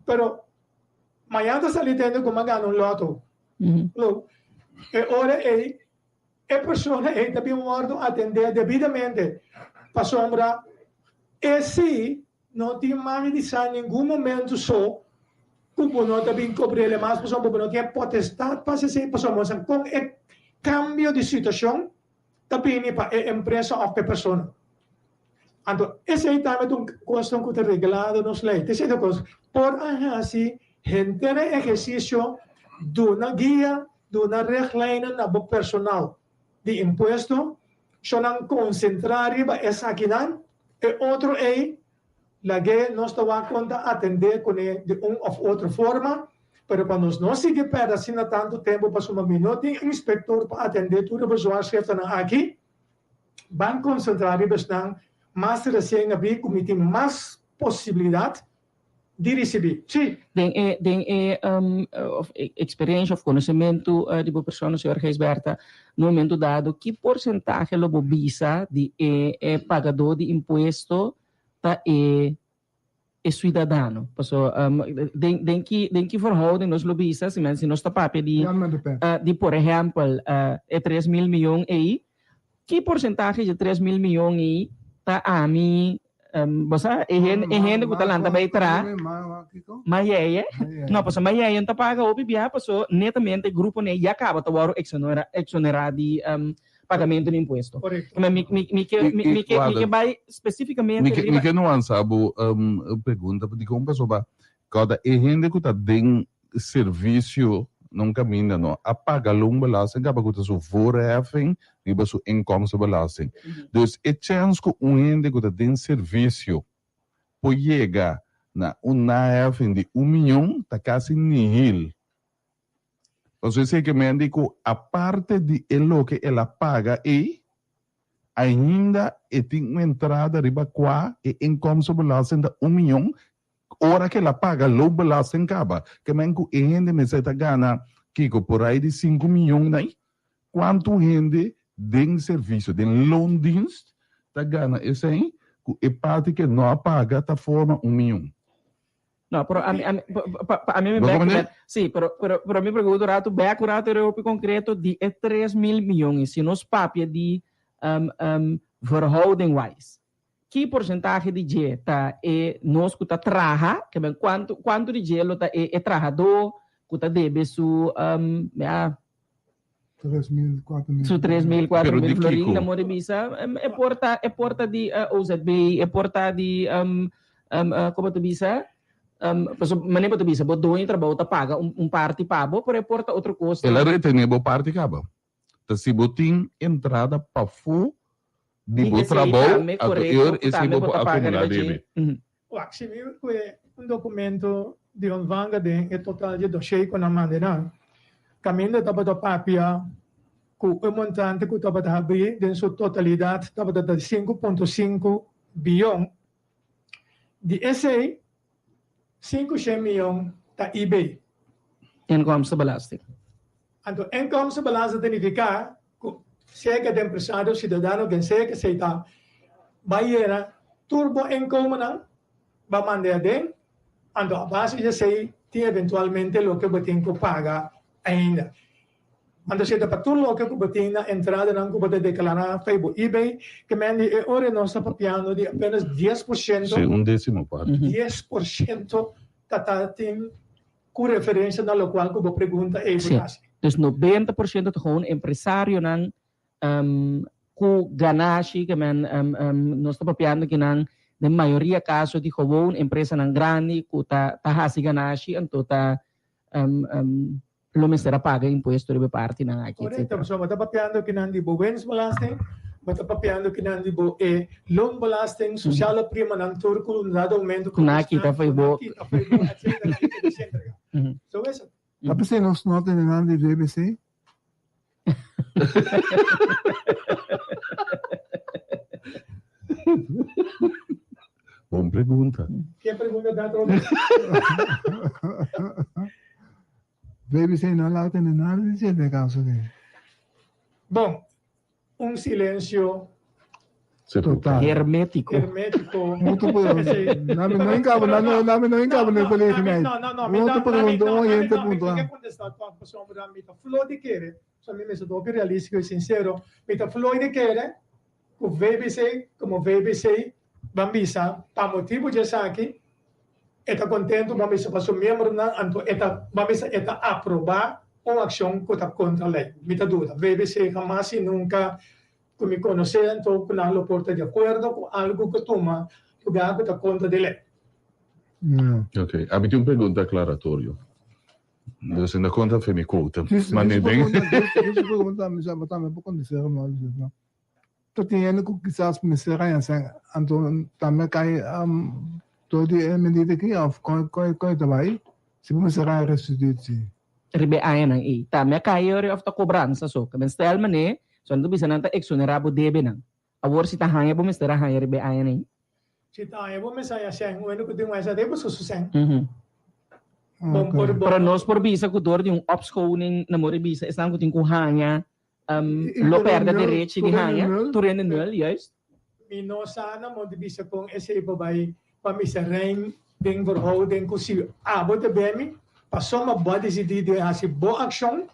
Pero mañana ta sali tende ku mi a gana un lòto. Lo e ora ei E persona ei ta bin wòrdu atendé debidamente, pasobra e si no tin manga di sa ningun momentu so ku bo no ta bin kobr'é mas, pasobra bo no tin e potestat pa hasi esei, pasobra bo no sa kon e kambio di situashon ta bini pa e empresa òf pa e persona. Anto esei tambe ta un kuestion ku ta reglá den nos lei. Te sierto kos por a hasi henter e ehersisio duna guia Duna richtlijnen na bo personal di impuesto, so nan konsentrá riba esakinan, e otro ei lag'é nos ta wak kon ta atendé kuné di un òf otro forma, pero pa nos no sigui pèrdè asina tantu tempu pasobra mi no tin inspektor pa atendé tur e bezwaarschriftennan aki, ban konsentrá riba esnan mas resien abí ku mi tin mas posibilidat di risibí. Sí. Den e den e of experiencia of conocemento di bo persona señor Gijsbertha, na un momento dado ki porcentahe lo bo bisa di e e pagador di impuesto ta e e ciudadano? Paso den den ki den ki verhouding nos lo bisa si men si nos ta papia di di por ehempel e 3000 miyon ei, Ki porsentahe dje 3000 miyon ei ta ami, bo sa, e hende, e hende ku ta lanta bai tra, ma yeye, no, pasobra ma yeye no ta paga hopi bia, paso netamente e gruponan ei ya kaba ta wòrdu eksonera, eksonerá di pagamento di impuesto. Mi, mi, mi ke, mi, mi ke, mi ke bai spesifikamente Mi ke, mi riba. ke nuansa bo pregunta, dikon pasobra Kòrda e hende ku ta den servisio na un kaminda no a paga loonbelasting kaba ku ta su voorheffing riba su inkomstenbelasting. Dus e chèns ku un hende ku ta den servisio por yega na un naheffing di un miyon ta kasi nihil. Pasobra esei ke men di ku aparte di e loke el a paga ei, ainda e tin un entrada riba kua e inkomstenbelasting ta un miyon Ora ku el a paga loopbelasting kaba, ke men ku e hende mester ta gana kiko por ai di sinku miyon nai? Kuantu hende den servisio, den loondienst ta gana esei ku e parti ku e no a paga ta forma un miyon? No, pero ami, ami, pa, pa, ami mi Bo bek, comprende? bek, sí, pero, pero, pero mi pregunta un rato, bek un rato era hopi concreto di e 3000 miyon y si nos papia di um, um, verhouding wise. Ki porsentahe di dje ta e nos ku ta traha? Ke men kuantu kuantu di dje lo ta e e trahadó ku ta debe su ya 3000, 4000. Su 3000, Pero 4000 di florin kiko? na mor di bisa e por ta e por ta di OZB, e por ta di komo ta bisa pasobra manera bo ta bisa bo doño trabou ta paga un un parti pa bo pero e por ta otro kos. El a retené bo parti kaba. Ta si bo tin entrada pafó di bo trabou, anto e ora esei bo por akumulá debe. Wak, si mi kue un dokumento di ontvanger den e total di dossier ku nan manda nan, kaminda tabata papia ku e montante ku tabata habrí den su totalidat tabata ta 5.5 biyon. Di esei, 500 miyon ta IB. Inkomstenbelasting. Anto inkomstenbelasting ta nifiká ku sea ke ta empresario, siudadano, ken sea ke esei ta, bai yena tur bo inkomennan, bo a manda e aden, anto a base di esei tin eventualmente loke bo tin ku paga ainda. Anto si ta pa tur loke ku bo tin na entradanan ku bo ta deklará pa bo eBay, ke men di e ora nos ta papiando di apenas 10%. Sí, un désimo parti. 10% ta ta tin ku referensia na lokual ku bo pregunta ei bo ta hasi. Sí, dus 90% ta gewoon empresarionan ku ganashi, ke men nos ta papiando kinan. Den mayoria kaso di gewoon empresanan grandi ku ta ta hasi ganashi anto ta lo mester a paga impuesto riba e partinan aki Correcto, etcetera. pasobra bo ta papiando kinan di bo winstbelasting, bo ta papiando kinan di bo e loonbelasting, sociale primanan tur ku un dado momento ku nan a kita fo'i bo. Ku nan a kita fo'i bo etcetera etcetera. So is het. Ta p'esei nos no tene nan di VBC? Bon pregunta. Ke pregunta ta atrobe? VBC no a tene nada di dje den e kaso aki. Bon, Un silencio Total. Hermético. Hermético. Mutu Nami no encabo, nami nami no encabo no colegio nai. No, no, no, mi Mutu ta, pregunta, no, un oyente no, mi puntua. tin que contesta toch pasobra mi ta flor di kere, so mi mester ta hopi realístico y sincero, mi ta flor di kere cu VBC como VBC ban bisa pa motibo di esaki e ta contento ban bisa pa su miembronan anto e ta ban bisa e ta aproba un accion cu ta contra ley. Mi ta duda. VBC hamas y nunca cu mi conoce anto cu nan lo por ta di acuerdo cu algo cu tuma lugar cu ta contra di ley. Ok, ami tin un pregunta aclaratorio. Dus in de contra fe mi quota. Maar nee, den. Djis pregunta mi sa tambe por contesta no. Ta tin hende ku kisas mester haña sèn, anto tambe kai dor di e medida aki òf kon kon e ta bai si bo mester haña restitutie? Riba e añanan ei tambe a kai ori òf ta kobransa so. Ke men stèl manera, so nan ta bisa nan ta eksonerá bo debenan. Awor si ta haña bo mester a haña riba e añanan ei. Si ta haña bo mester haña sèn, un hende ku tin un SAD buska su sèn. Bon por bo. Pero nos por bisa ku dor di un opschoning nan por bisa esnan ku tin ku haña Lo perde derechi di haña tur hende nul, juist. Mi no sa na mon di bisa kon esei por bai pa mester rein den verhouding ku si abo ta bemi, pasobra bo a disidí di hasi bo akshon,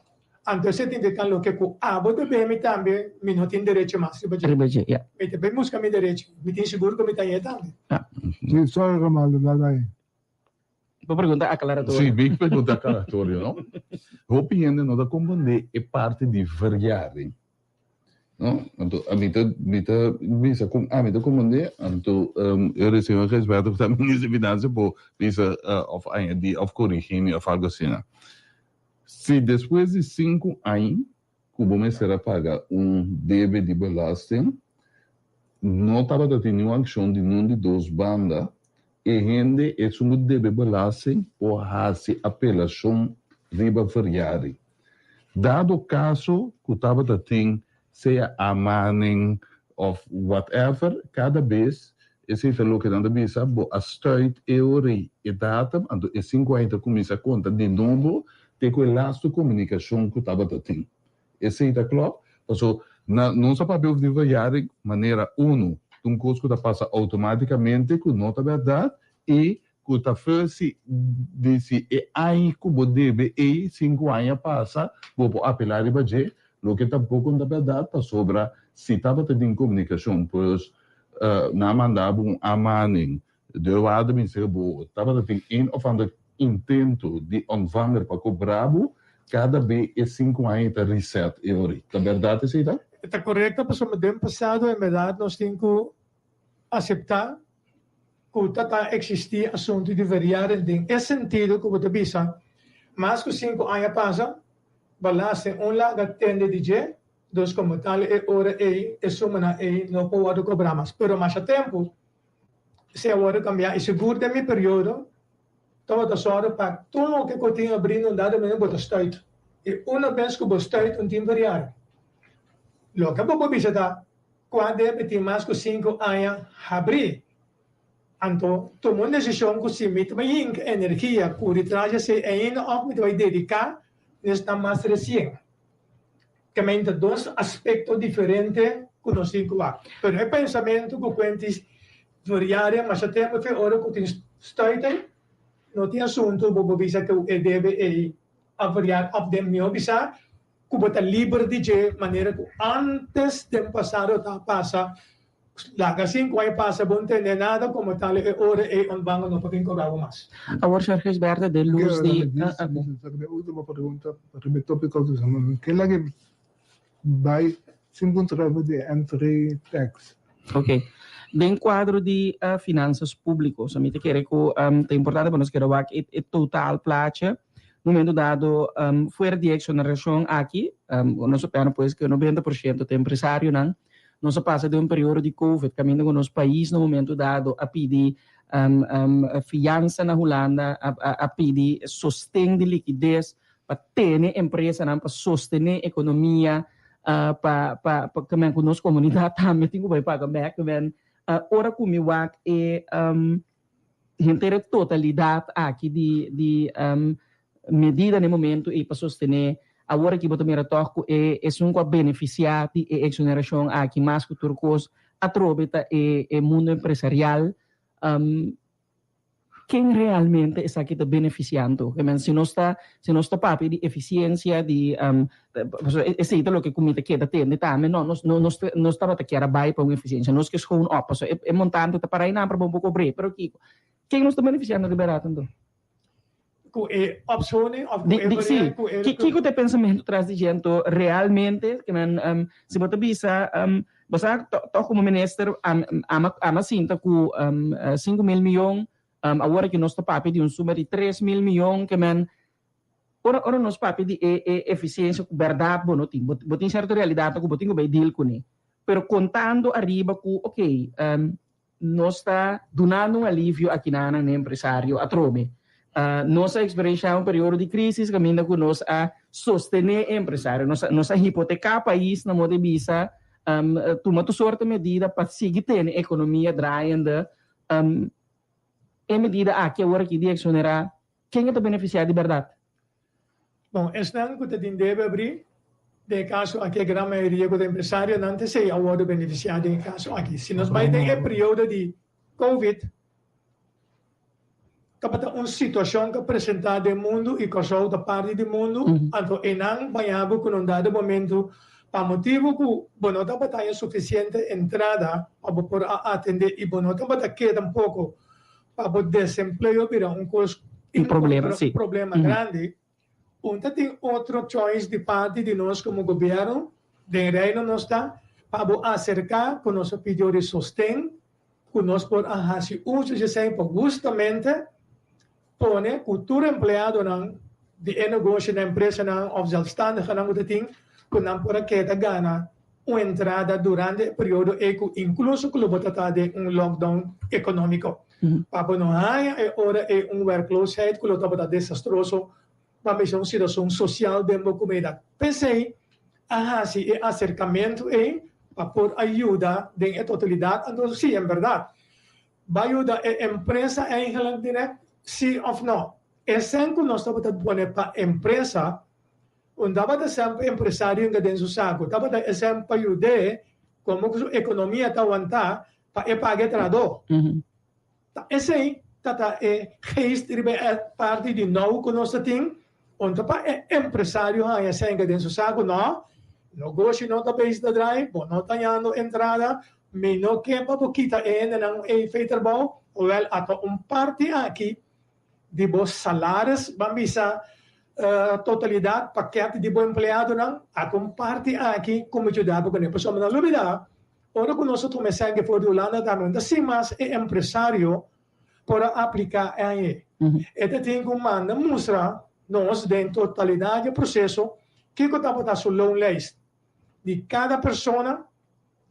anto esei tin ke kan loke ku abo ta bemi tambe mi no tin derecho mas riba dje. Riba dje, ya. Mi ta bai buska mi derecho, mi tin sigur ku mi ta hañ'é tambe. Ya. Sí, sorry Romaldo, bla bla. Bo pregunta aclaratorio. Sí, mi pregunta aclaratorio, no? Hopi hende no ta comprende e parti di verjaring. No? Anto, a mi ta, mi ta bisa con ami ta comprende, anto um, e ora señor Gijsberto cu ta minister di Finansia por bisa uh, of añadi of corrigi mi of algo asina. Si despues di sinku aña cu bo mester a paga un debe di belasting, no tabata tin niun accion di nun di dos banda, e hende esun cu debe belasting por haci apelacion riba verjaring. Dado caso cu tabata tin sea aanmaning of whatever, cada bes esey ta loke nan ta bisa, bo a stuit e ora e datum, anto e sinku aña ta cuminsa conta di nobo te cu e lastu comunicacion cu tabata tin. Esey ta klop, paso na nos a papia over di verjaring manera uno, ta un cos cu ta pasa automaticamente cu no ta berdad y cu ta fir si di si e aña cu bo debe ey cinco aña pasa bo por apela riba dje, loke tampoco no ta berdad pasobra si tabata tin comunicacion pues nan a manda bo un aanmaning Deurwaarder mester bo tabata tin een of ander intento di ontvanger pa cobra bo, cada be e cinco aña ta reset e ori. Ta berdad esey ta? Ta corecto pasobra den pasado en berdad nos tin cu acepta cu ta ta existi asunto di verjaring den e sentido cu bo ta bisa mas cu cinco aña pasa belasting un laga tende di dje dus como tal e ora ey e sumanan ey no por wordo cobra mas pero masha tempo Si a wòrdu kambiá i sigur den mi periodo tabata sòru pa tur loke ku tin abrí na un dado momento bo ta stuit. I una bes ku bo stuit un tin variado. Loke bo por bisa ta kua debe tin mas ku sinku aña habrí. Anto tuma un desishon ku si mi ta bai hinka energia kuri tras di esei ainda òf mi ta bai dediká na esnan mas resien. Tambe ta dos aspecto diferente cu nos tin cu wak. Pero e pensamento cu cuentis verjaring masha tempo fe ora cu tin stuiten, no tin asunto bo por bisa cu e debe ey a verjaar of den miho bisa cu bo ta liber di dje manera cu antes den pasado ta pasa. Laga sin cu ay pasa bo ntende nada como tal e ora ey ontvanger no por bin cobra bo mas. Awor Sr. Gisberto de luz di. Mi ultimo pregunta riba e topico cu ke laga bay sin puntra riba di entry tax. Ok. Den kuadro di finansas públiko, so mi ta kere ku ta importante pa nos keda wak e total plaatje. Momento dado fuera di e eksonerashon aki, nos a pena pues ku 90% ta empresarionan. Nos a pasa den un periodo di covid kaminda ku nos pais na momento dado a pidi fiansa na Hulanda, a pidi sosten di likides pa tene empresanan, pa sostené ekonomia, pa pa pa kemen ku nos komunidat tambe tin ku bai paga bèk. Kemen ora ku mi wak e henter e totalidat aki di di medida na e momento ei pa sostené, awor aki bo ta mira tòg ku e esun ku a benefisiá di e eksonerashon aki mas ku tur kos atrobe ta e e mundo empresarial. Ken realmente esaki ta benefisiando? Ke men si nos ta si nos ta papia di efisiensia di pasobra esei ta loke ku mi ta keda tende tambe no nos no nos nos tabata kier a bai pa un efisiensia nos ke schoon op pasobra e montante ta para einan pero bo por kobr'é pero kiko ken nos ta benefisiando di bèrdat anto? Ku e opshoning òf ku e Di si ku e kiko ta e pensamentu tras di dje anto realmente ke men si bo ta bisa Bo sa tòg komo minister ama sinta ku 5000 miyon, awor aki nos ta papia di un suma di 3000 miyon ke men ora ora nos papia di e e efisiensia ku bèrdat bo no tin, bo tin sierto realidatnan ku bo tin ku bai deal kuné, pero kontando ariba ku oke Nos ta dunando un alivio akinanan n'e empresario atrobe. Nos a eksperenshá un periodo di krísis kaminda ku nos a sostené e empresario. Nos a nos a hipoteká pais na moda di bisa, tuma tur sorto medida pa sigui tene ekonomia draaiende. E medida aki awor aki di eksonerá, ken e ta benefisiá di bèrdat? Bon, esnan ku ta tin debe abrí, den e kaso aki e gran mayoria ku ta empresarionan ta esei a wòrdu benefisiá den e kaso aki. Si nos bai den e periodo di Covid, tabata un situashon ku a presentá den mundu i Kòrsou ta parti di mundu, anto einan baña bo ku na un dado momentu pa motibu ku bo no tabata haña sufisiente entrada pa bo por a atendé i bo no tabata ke tampoko pa bo desempleo bira un kos Un problema, sí. problema grandi, un ta tin otro choice di parti di nos komo gobièrnu, den Reino nos ta, pa bo aserká ku nos a pidió di sosten, ku nos por a hasi uso di esei pa hustamente pone ku tur empleadonan di e negoshinan, empresanan òf zelfstandigenan ku ta tin, ku nan por a keda gana un entrada durante e periodo ei ku inkluso ku lo bo ta ta den un lockdown ekonómiko. Pa bo no haña e ora ei un werkloosheid ku lo tabata desastroso pa mester un situacion sosial den bo komunidat. P'esei a hasi e aserkamentu ei pa por a yuda den e totalidat. Anto si, en bèrdat, bo a yuda e empresa eigenlik dirèkt, si òf nò? Esei ku nos tabata pone pa empresa Un tabata semper empresario inga den su saco. Tabata e semper pa yud'é como cu su economia ta wantá pa e paga e trahadó. Ta esey ta ta e geest riba e parti di nou cu nos ta tin. Un ta pa e empresario haña esey inga den su saco. No, nogoshi no ta bezig ta draai, bo no ta hañando entrada, mi no ke pa bo kita e hendenan ey fey trabou. Wel, ata un parti aki di bo salaris, ban bisa totalidat pakèt di bo empleadonan, a komparti aki komo yuda bo kuné. Pasobra no lubidá, ora ku nos a tuma esaki for di Hulanda tambe, no ta sin mas e empresario por a apliká ei. E ta tin ku manda mustra nos den totalidat di e proseso kiko tabata su loonlijst di kada persona,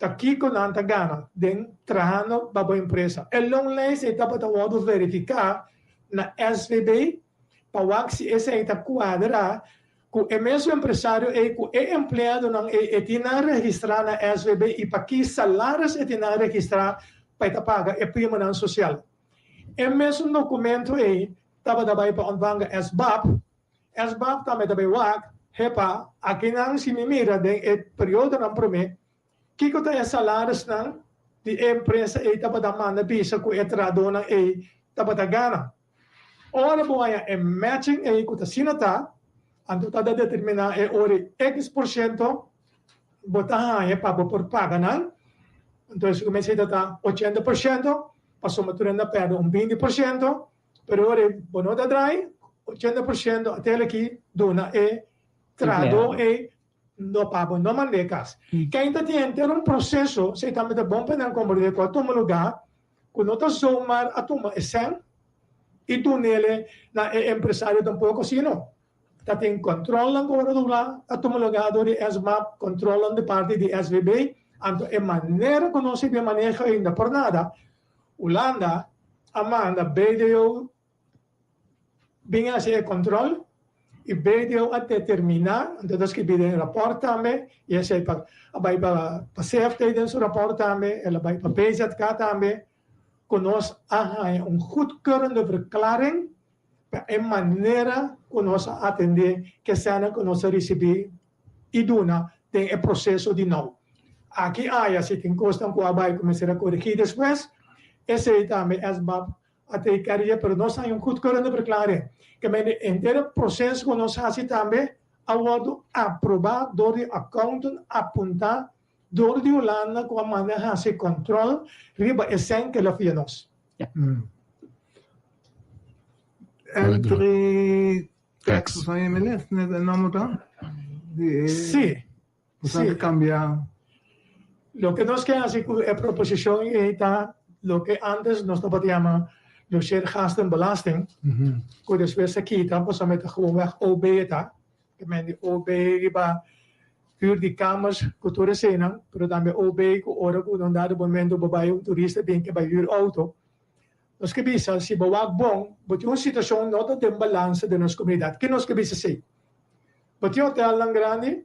Ta kiko nan ta gana den trahando pa bo empresa? E loonlijst ei tabata wòrdu verifiká na SVB pa wak si esei ta kuadra ku e mesun empresario ei ku e empleadonan ei e tin nan registrá na SVB i pa ki salaris e tin nan registrá pa e ta paga e primanan sosial. E mesun dokumento ei tabata bai pa ontvanger SBAB SBAB tambe ta bay wak, hepa, akinan si mi mira den e periodonan prome, kiko ta e salarisnan di e empresa ey tabata manda bisa ku e trahadornan ey tabata gana. Ora bo haña e matching ey ku ta asina ta, anto ta da determina e ora ey X por ciento bo ta haña pa bo por paga nan, anto esei ku mester ta 80%, pasobra tur hende a perde un 20%, Pero ora bo no ta draai, 80% a tele ki duna e trahadó ei. No pa bo no mand'é kas. Ken ta tin henter un proseso, esei tambe ta bon pa nan komprendé ku a tuma lugá ku no ta zomaar a tuma e sèn i dun'ele na e empresario tampoko, sino ta tin kòntròlnan ku ora dura a tuma lugá dor di SMAP, kòntròlnan di parti di SVB, anto e manera ku nos sibi maneho ainda por nada, Hulanda a manda BDO Bin hasi e control y BDO a determina, anto ta scribi den rapport tambe, y esey pa a bay pa CFT den su rapport tambe, el a bay pa BZK tambe, cu nos a haya un goedkeurende verklaring pa e manera cu nos a atende kesènan cu nos a ricibi y duna den e proceso di nou. Aki aya si tin cosnan cu a bay cu mester a corigi despues, esey tambe SBAP A take care pero nos haña un goedkeurende verklaring. Ke men e henter proces ku nos hasi tambe a wòrdu aprobá dor di accountant apuntá dor di Hulanda ku a manda hasi kòntròl riba e sèn ku el a fia nos. Entry tax sa MLS e nòmber ta? Di e. Sí. Nos a kambia. Loke nos ke hasi ku e proposishon ei ta loke antes nos tabata yama logeergastenbelasting, ku despues a kita pasobra ta gewoonweg OB e ta. Ke men di OB riba huur di kamers ku tur eseinan, pero tambe OB ku ora ku na un dado momento bo bai un turista bin ke bai huur outo. Nos ke bisa si bo wak bon bo tin un situashon no ta den balansa den nos komunidat. Ke nos ke bisa esei? Bo tin hotelnan grandi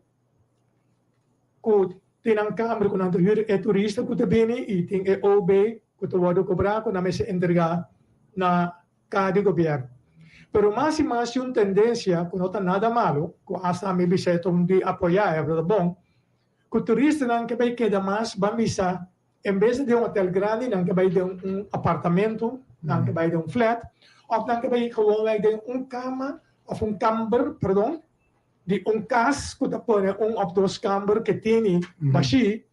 ku tin nan kamber ku nan ta hür e turista ku ta bini i tin e OB ku ta wòrdu kobrá ku nan mester entregá na kaha di gobièrnu. Pero mas i mas tin un tendensia ku no ta nada malu, ku asta ami bisa e ta un di apoyá, e ta bon, ku turistanan ke bai keda mas ban bisa en bes di den un hotel grandi nan ke bai den un apartamento, nan ke bai den un flat òf nan ke bai gewoonweg den un kama òf un kamber, perdon, Di un kas ku ta pone un òf dos kamber ke tini bashí,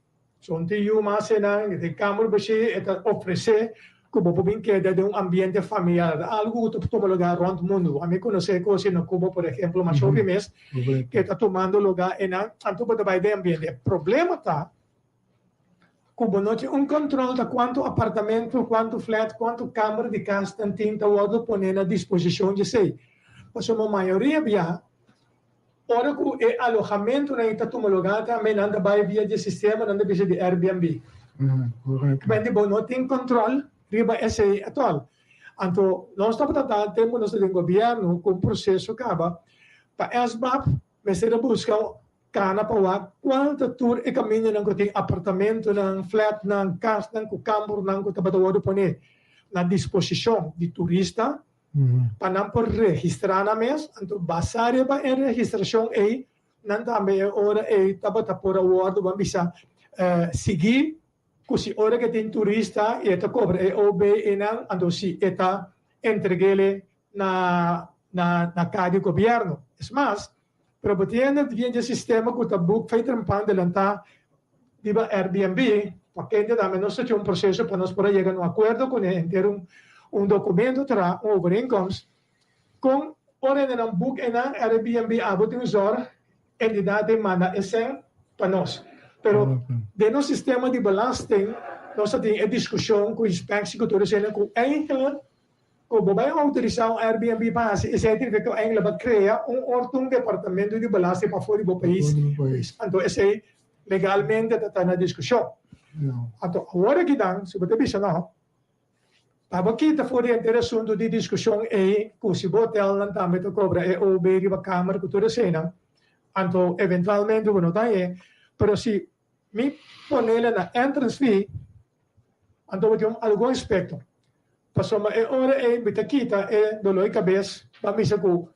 so un tin yu mas einan, e tin kamber bashí, e ta ofresé ku bo por bin keda den un ambiente familiar. Ta algu ku ta tuma lugá rònt mundu. Ami konosé kos na Cuba, por ehemplo, masha hopi mes ke ta tumando lugá einan, anto bo ta bai den ambiente. E problema ta ku bo no tin un kòntròl ta kuantu apartamento, kuantu flat, kuantu kamber di kas nan tin ta wòrdu poné na disposishon djesei. Pasobra mayoria bia ora ku e alohamentunan ei ta tuma lugá tambe nan ta bai via dje sistema nan ta bisa di Airbnb. Kmente bo no tin kòntròl riba esei atòl. Anto nos tabata ta tempu nos ta den gobièrnu ku un proseso kaba pa SBAP mester a buska Kana pa wak kual ta tur e kamindanan ku tin apartamentonan, flatnan, kasnan ku kambernan ku tabata wòrdu pone na disposishon di turista pa nan por registrá nan mes. Anto basá riba e registrashon ei nan tambe e ora ei tabata por a wòrdu ban bisa sigui ku si ora ke tin turista i e ta kobra e OB einan anto si e ta entreg'é na na ka di gobièrnu. Es mas, Pero bo tin hende bien dje sistema ku ta boek fei trempan delantá riba Airbnb, pa kende tambe nos ta tin un proseso pa nos por a yega na un akuerdo kuné henter un un dokumento traha, un overeenkomst, kon ora hendenan boek einan Airbnb abo tin un zòrg entidat den manda e sèn pa nos. Pero den nos sistema di belasting nos ta tin e diskushon ku inspeksie ku tur eseinan ku eigenlijk Ku bo bai outorisá un Airbnb pa hasi esei tin ku enkele bo krea un òrdu un departamento di belasting pafó di bo pais. Anto esei legalmente ta ta na diskushon. Anto awor aki dan si bo ta bisa no pa bo kita for di henter asuntu di diskushon ei ku si bo hotelnan tambe ta kobra e OB riba kamer ku tur eseinan anto eventualmente bo no ta hañ'é pero si Mi ponele na entrance fee, anto bo tin un algun aspecto. Pasobra e ora ei mi ta kita e dolor di cabes pa misa cu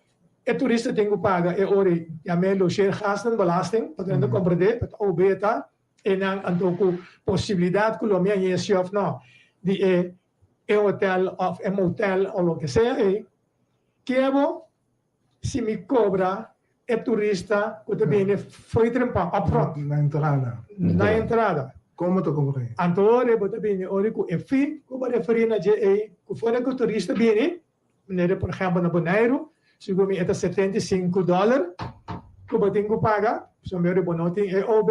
e turista tin cu paga e ora ei. Yam'e logeergastenbelasting, pa nan ta comprende, pa ta OB ta einan anto cu posibilidad cu lo mi hañ'e si of no di e e hotel of e motel of loke sea ei. Kier bo Si mi cobra e turista cu ta bini fo'i trempa, upfront. Na entrada. Na entrada. Como ta cobra ei? Anto ora bo ta bini ora cu e fee cu bo referi na dje ei, cu fuera cu turista bini, manera por ehempel na Boneiru, segun mi e ta 75 dollar. ku bo tin ku paga, pasobra bo no tin e OB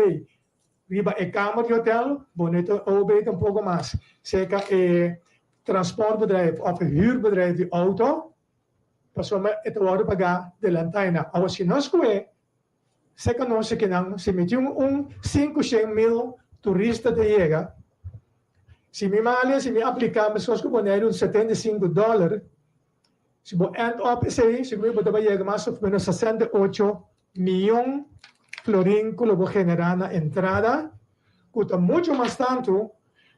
riba e kamer di hotel, bo no tin OB tampoko mas serka e transportbedrijf òf e huurbedrijf di outo, pasobra e ta wòrdu pagá delantá einan. Awor si nos kohe serka nos akinan, si mi tin un sinkushen mil turista ta yega, si mi mali, si mi apliká meskos ku Boneiru un 75 dòler, Si bo end up esei, sigur bo ta bai yega mas of menos 68 miyon florin ku lo bo generá na entrada, ku ta muchu mas tantu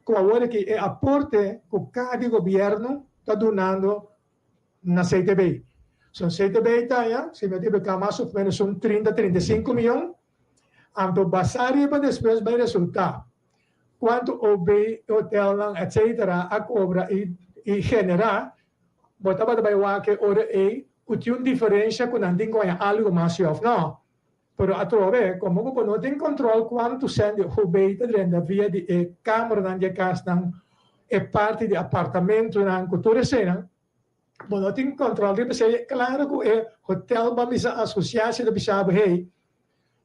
ku awor aki e aporte ku kada gobièrnu ta dunando na CTB. So CTB ta ya, si mi a ekiboká, mas of menos un 30, 35 miyon, anto basá riba despues bai resultá kuantu OB, hotelnan, etcetera a kobra i generá. Bo tabata bai wak e ora ei ku tin un diferensha ku nan tin ku haña algu mas si òf nò. Pero atrobe, komo ku bo no tin kòntròl kuantu sèn di OB ta drenta via di e kamernan di e kasnan, e parti di apartamentunan ku tur eseinan, bo no tin kòntròl riba esei. Klaro ku e hotèl bo a bisa asosiashon ta bisa bo, hey,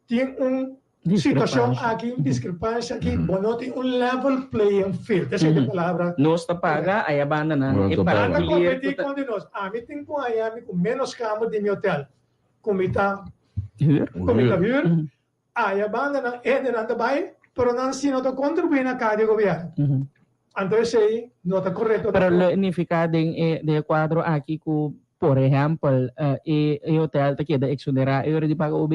Tin un situacion aki, un diskrepancia aki, bo no tin un level playing field. Esei ta e palabra. Nos ta paga, aya banda nan e Nan ta competi con di nos. Ami tin cu haña mi cu menos kamer di mi hotel cu mi ta cu mi ta huur. Aya banda nan hendenan ta bai, pero nan si no ta contribui na ca di gobierno. Anto esei no ta korekto Pero tampoco. lo nifiká den e den e kuadro aki ku, por ehèmpel, e e hotel ta keda eksonerá e ora di paga OB?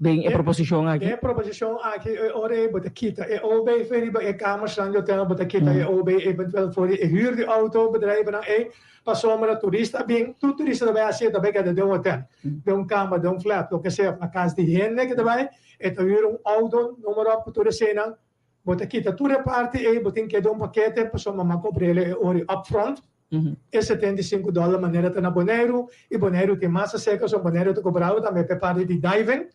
Den e proposishon aki? Den e proposishon aki e ora ei bo ta kita e OB for riba e kamersnan di hotel, bo ta kita e OB eventueel for di e hür di outo bedrijvennan ei, pasobra turista a bin, tur turista ta bai hasi e ta bai keda den un hotel, den un kamer, den un flat, loke sea, of na kas di hende ke ta bai, e ta hür un outo, noem maar op, ku tur eseinan. Bo ta kita tur e parti ei, bo tin keda un pakete pasobra mama kobr'el e ori upfront, e 75 dòler manera ta na Boneiru, i Boneiru tin mas aserka pasobra Boneiru ta kobrabo tambe pa e parti di diving,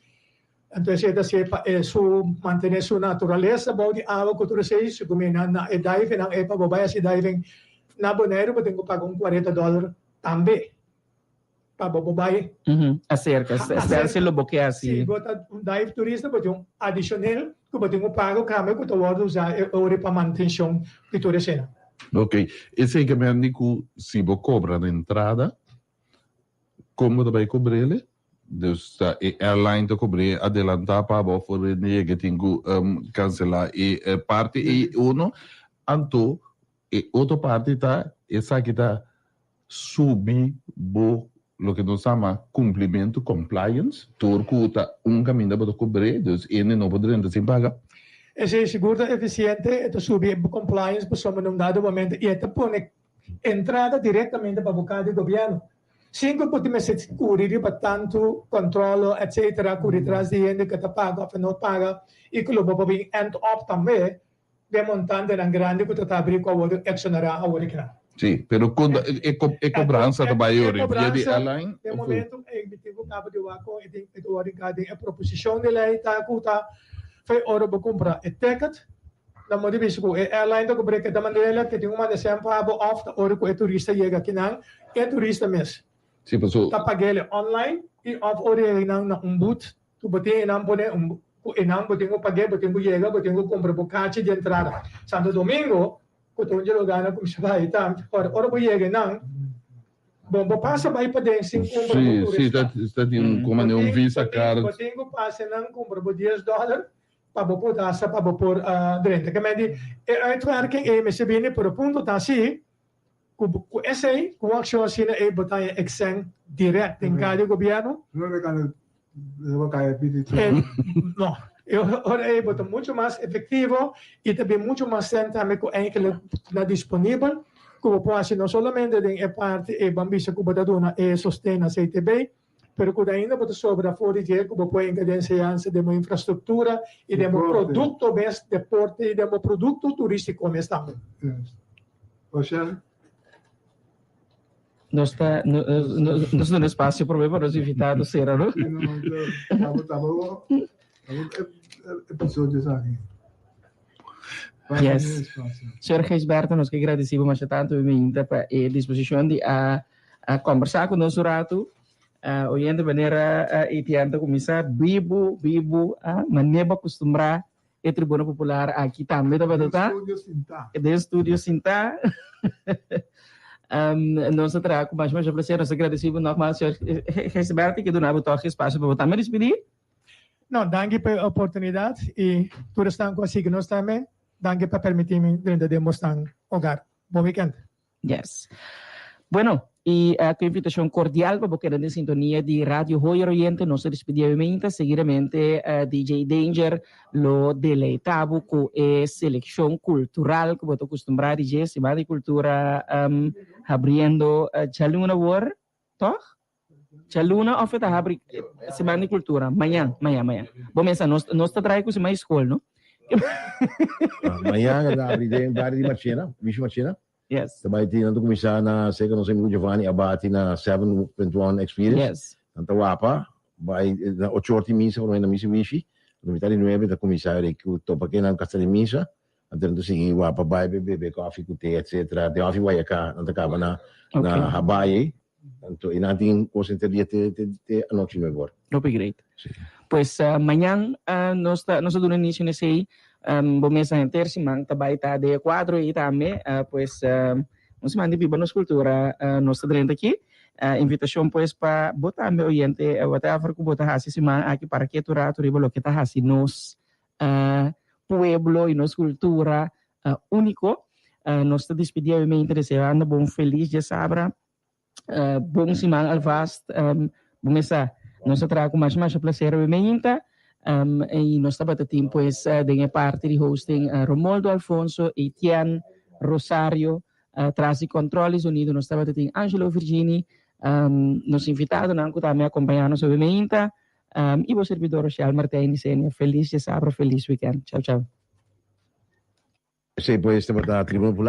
anto esei ta hasié pa e su mantené su naturalesa bou di awa ku tur esei, si ku mi na na e divingnan ei pa bo bai hasi diving na Boneiru bo tin ku paga un 40 dòler tambe. Pa bo bo bai. Aserka, stel si lo bo ke hasi. Si bo ta un dive turista bo tin un adishonel ku bo tin ku paga kambio ku ta wòrdu usá e ora pa mantenshon di tur esena. Ok, esei ke men di ku si bo kobra na entrada, kon bo ta bai kobr'el? Dus ta e airline ta kobr'é adelantá pa bo for hende yega tin ku kanselá e parti ei uno, anto e otro parti ta esaki ta Subi bo loke nos ama cumplimentu, compliance, tur cu ta un caminda bo ta cubré, dus ene no por drenta sin paga. Esey sigur ta eficiente, e ta subi bo compliance pasobra na un dado momento y e ta pone entrada directamente pa bo ca di gobierno. Sin cu bo tin mester curi riba tanto controlo etc. Curi tras di hende cu ta paga of no paga y cu lo bo por bin end up tambe Den montantenan grandi ku ta ta abrí ku a wòrdu eksonerá awor i kla. Sí, pero kon ta e e kobransa ta bai ori? Via di airline Den of? momento ei mi tin ku kaba di wak kon e tin e ta wòrdu hinká den e proposishon di lei ta ku ta fei ora bo kumpra e ticket nan bo di bisa ku e airline ta kubr'é ke ta manera ke tin ku manda sèn pa bo òf ta ora ku e turista yega akinan e turista mes Sí, paso. ta pag'é online i òf ora yega nan na un booth Ku bo tin enan pone un ku enan bo tin ku pag'é, bo tin ku yega, bo tin ku kumpra bo kachi di entrada. Santo Domingo, ku ta un dje lugarnan ku mi bai ta, ora ora bo yega enan, bo bo pasa bai paden sin kumpra bo Sí, sí, turista. ta ta tin un Bo komo un tin visa bo tin card. bo tin ku pasa enan kumpra bo dies dòler pa bo por hasta pa bo por drenta. Ke men di e uitwerking ei mester bini, pero punto ta si Ku ku esei, ku un akshon asina ei bo ta haña eksen dirèkt den kaya di gobièrnu. No, e ora ei bo ta muchu mas efektivo i ta bin muchu mas sèn tambe ku enkele na disponibel ku bo por hasi no solamente den e parti ei ban bisa ku bo ta duna e sosten na CTB, pero ku ainda bo ta sobra for di dje ku bo por hinka den enseñansa, den bo infrastruktura i den bo produkto mes, deporte i den bo produkto turístiko mes tambe. Nos ta nos duna espacio prome pa nos invitado sera no. Yes. Señor Gijsberto, nos ke gradeci bo masha tanto mi pa e disposicion di a a combersa cu nos un rato. Oyente manera Etienne ta kuminsá bibu bibu manera bo akustumbrá e Tribuna Popular aki tambe tabata ta. Den studio sintá. Den studio sintá. Nos ta traha ku masha masha plaser. Nos ta gradesí bo nògmals señor Gijsbertha ke duna bo tòg e espasio pa bo tambe despidí. No, danki pa e oportunidat i tur esnan ku a sigui nos tambe, danki pa permití mi drenta den bosnan hogar. Bon wikènt. Yes. Bueno, y cu invitacion cordial pa bo keda den sintonia di Radio Hoyer Oyente, nos ta despidi awe meinta. Seguidamente DJ Danger lo deleita bo cu e seleccion cultural cu bo ta acostumbra di dje, Semana di Cultura habriendo djaluna awor, toch? Djaluna of e ta habri Semana di Cultura? Mañan, mañan, mañan. Bo mesa, nos, nos ta draai cu siman di school, no? Mañan e ta habri den bario di Marchena, Wishi Marchena. Yes. Ta bai tin, nan ta kuminsá na serka nos amigo Giovanni Abati na 7.1 Experience. Yes. Nan ta wapa, bai na ocho or tin misa, por lo menos na misa wishi. Anto mitad di nuebe ta kuminsá rei ku topa ke nan kasta di misa. Anto nan ta sigui wapa bai bebe kofi ku te etcetera. Den hofi Guayacá nan ta kaba na na Habaye. Anto i nan tin kos henter dia te te te anochi nuebe or. Hopi great. Pues mañan nos ta nos ta duna inicio na esey. Bo mesa henter siman ta bai ta den e cuadro ey tambe. Pues un siman di biba nos cultura nos ta drenta aki. Invitacion pues pa bo tambe oyente whatever cu bo ta haci siman aki para ketu rato riba loke ta haci nos pueblo y nos cultura unico. Nos ta despidi awe deseando bo un feliz diasabra. Bon siman alvast. Bo mesa nos a traha ku masha masha placer awe meinta. Y nos tabata tin pues den e parti di hosting Romoldo Alfonso, Etienne Rosario, tras di control di sonido nos tabata tin Angelo Virgini, nos invitadonan ku tambe a acompaña nos awe meinta y bo servidor Rochelle Martijn di Senia. Feliz diasabra, feliz weekend. Chao chao. Esei pues tabata Tribuna Popular.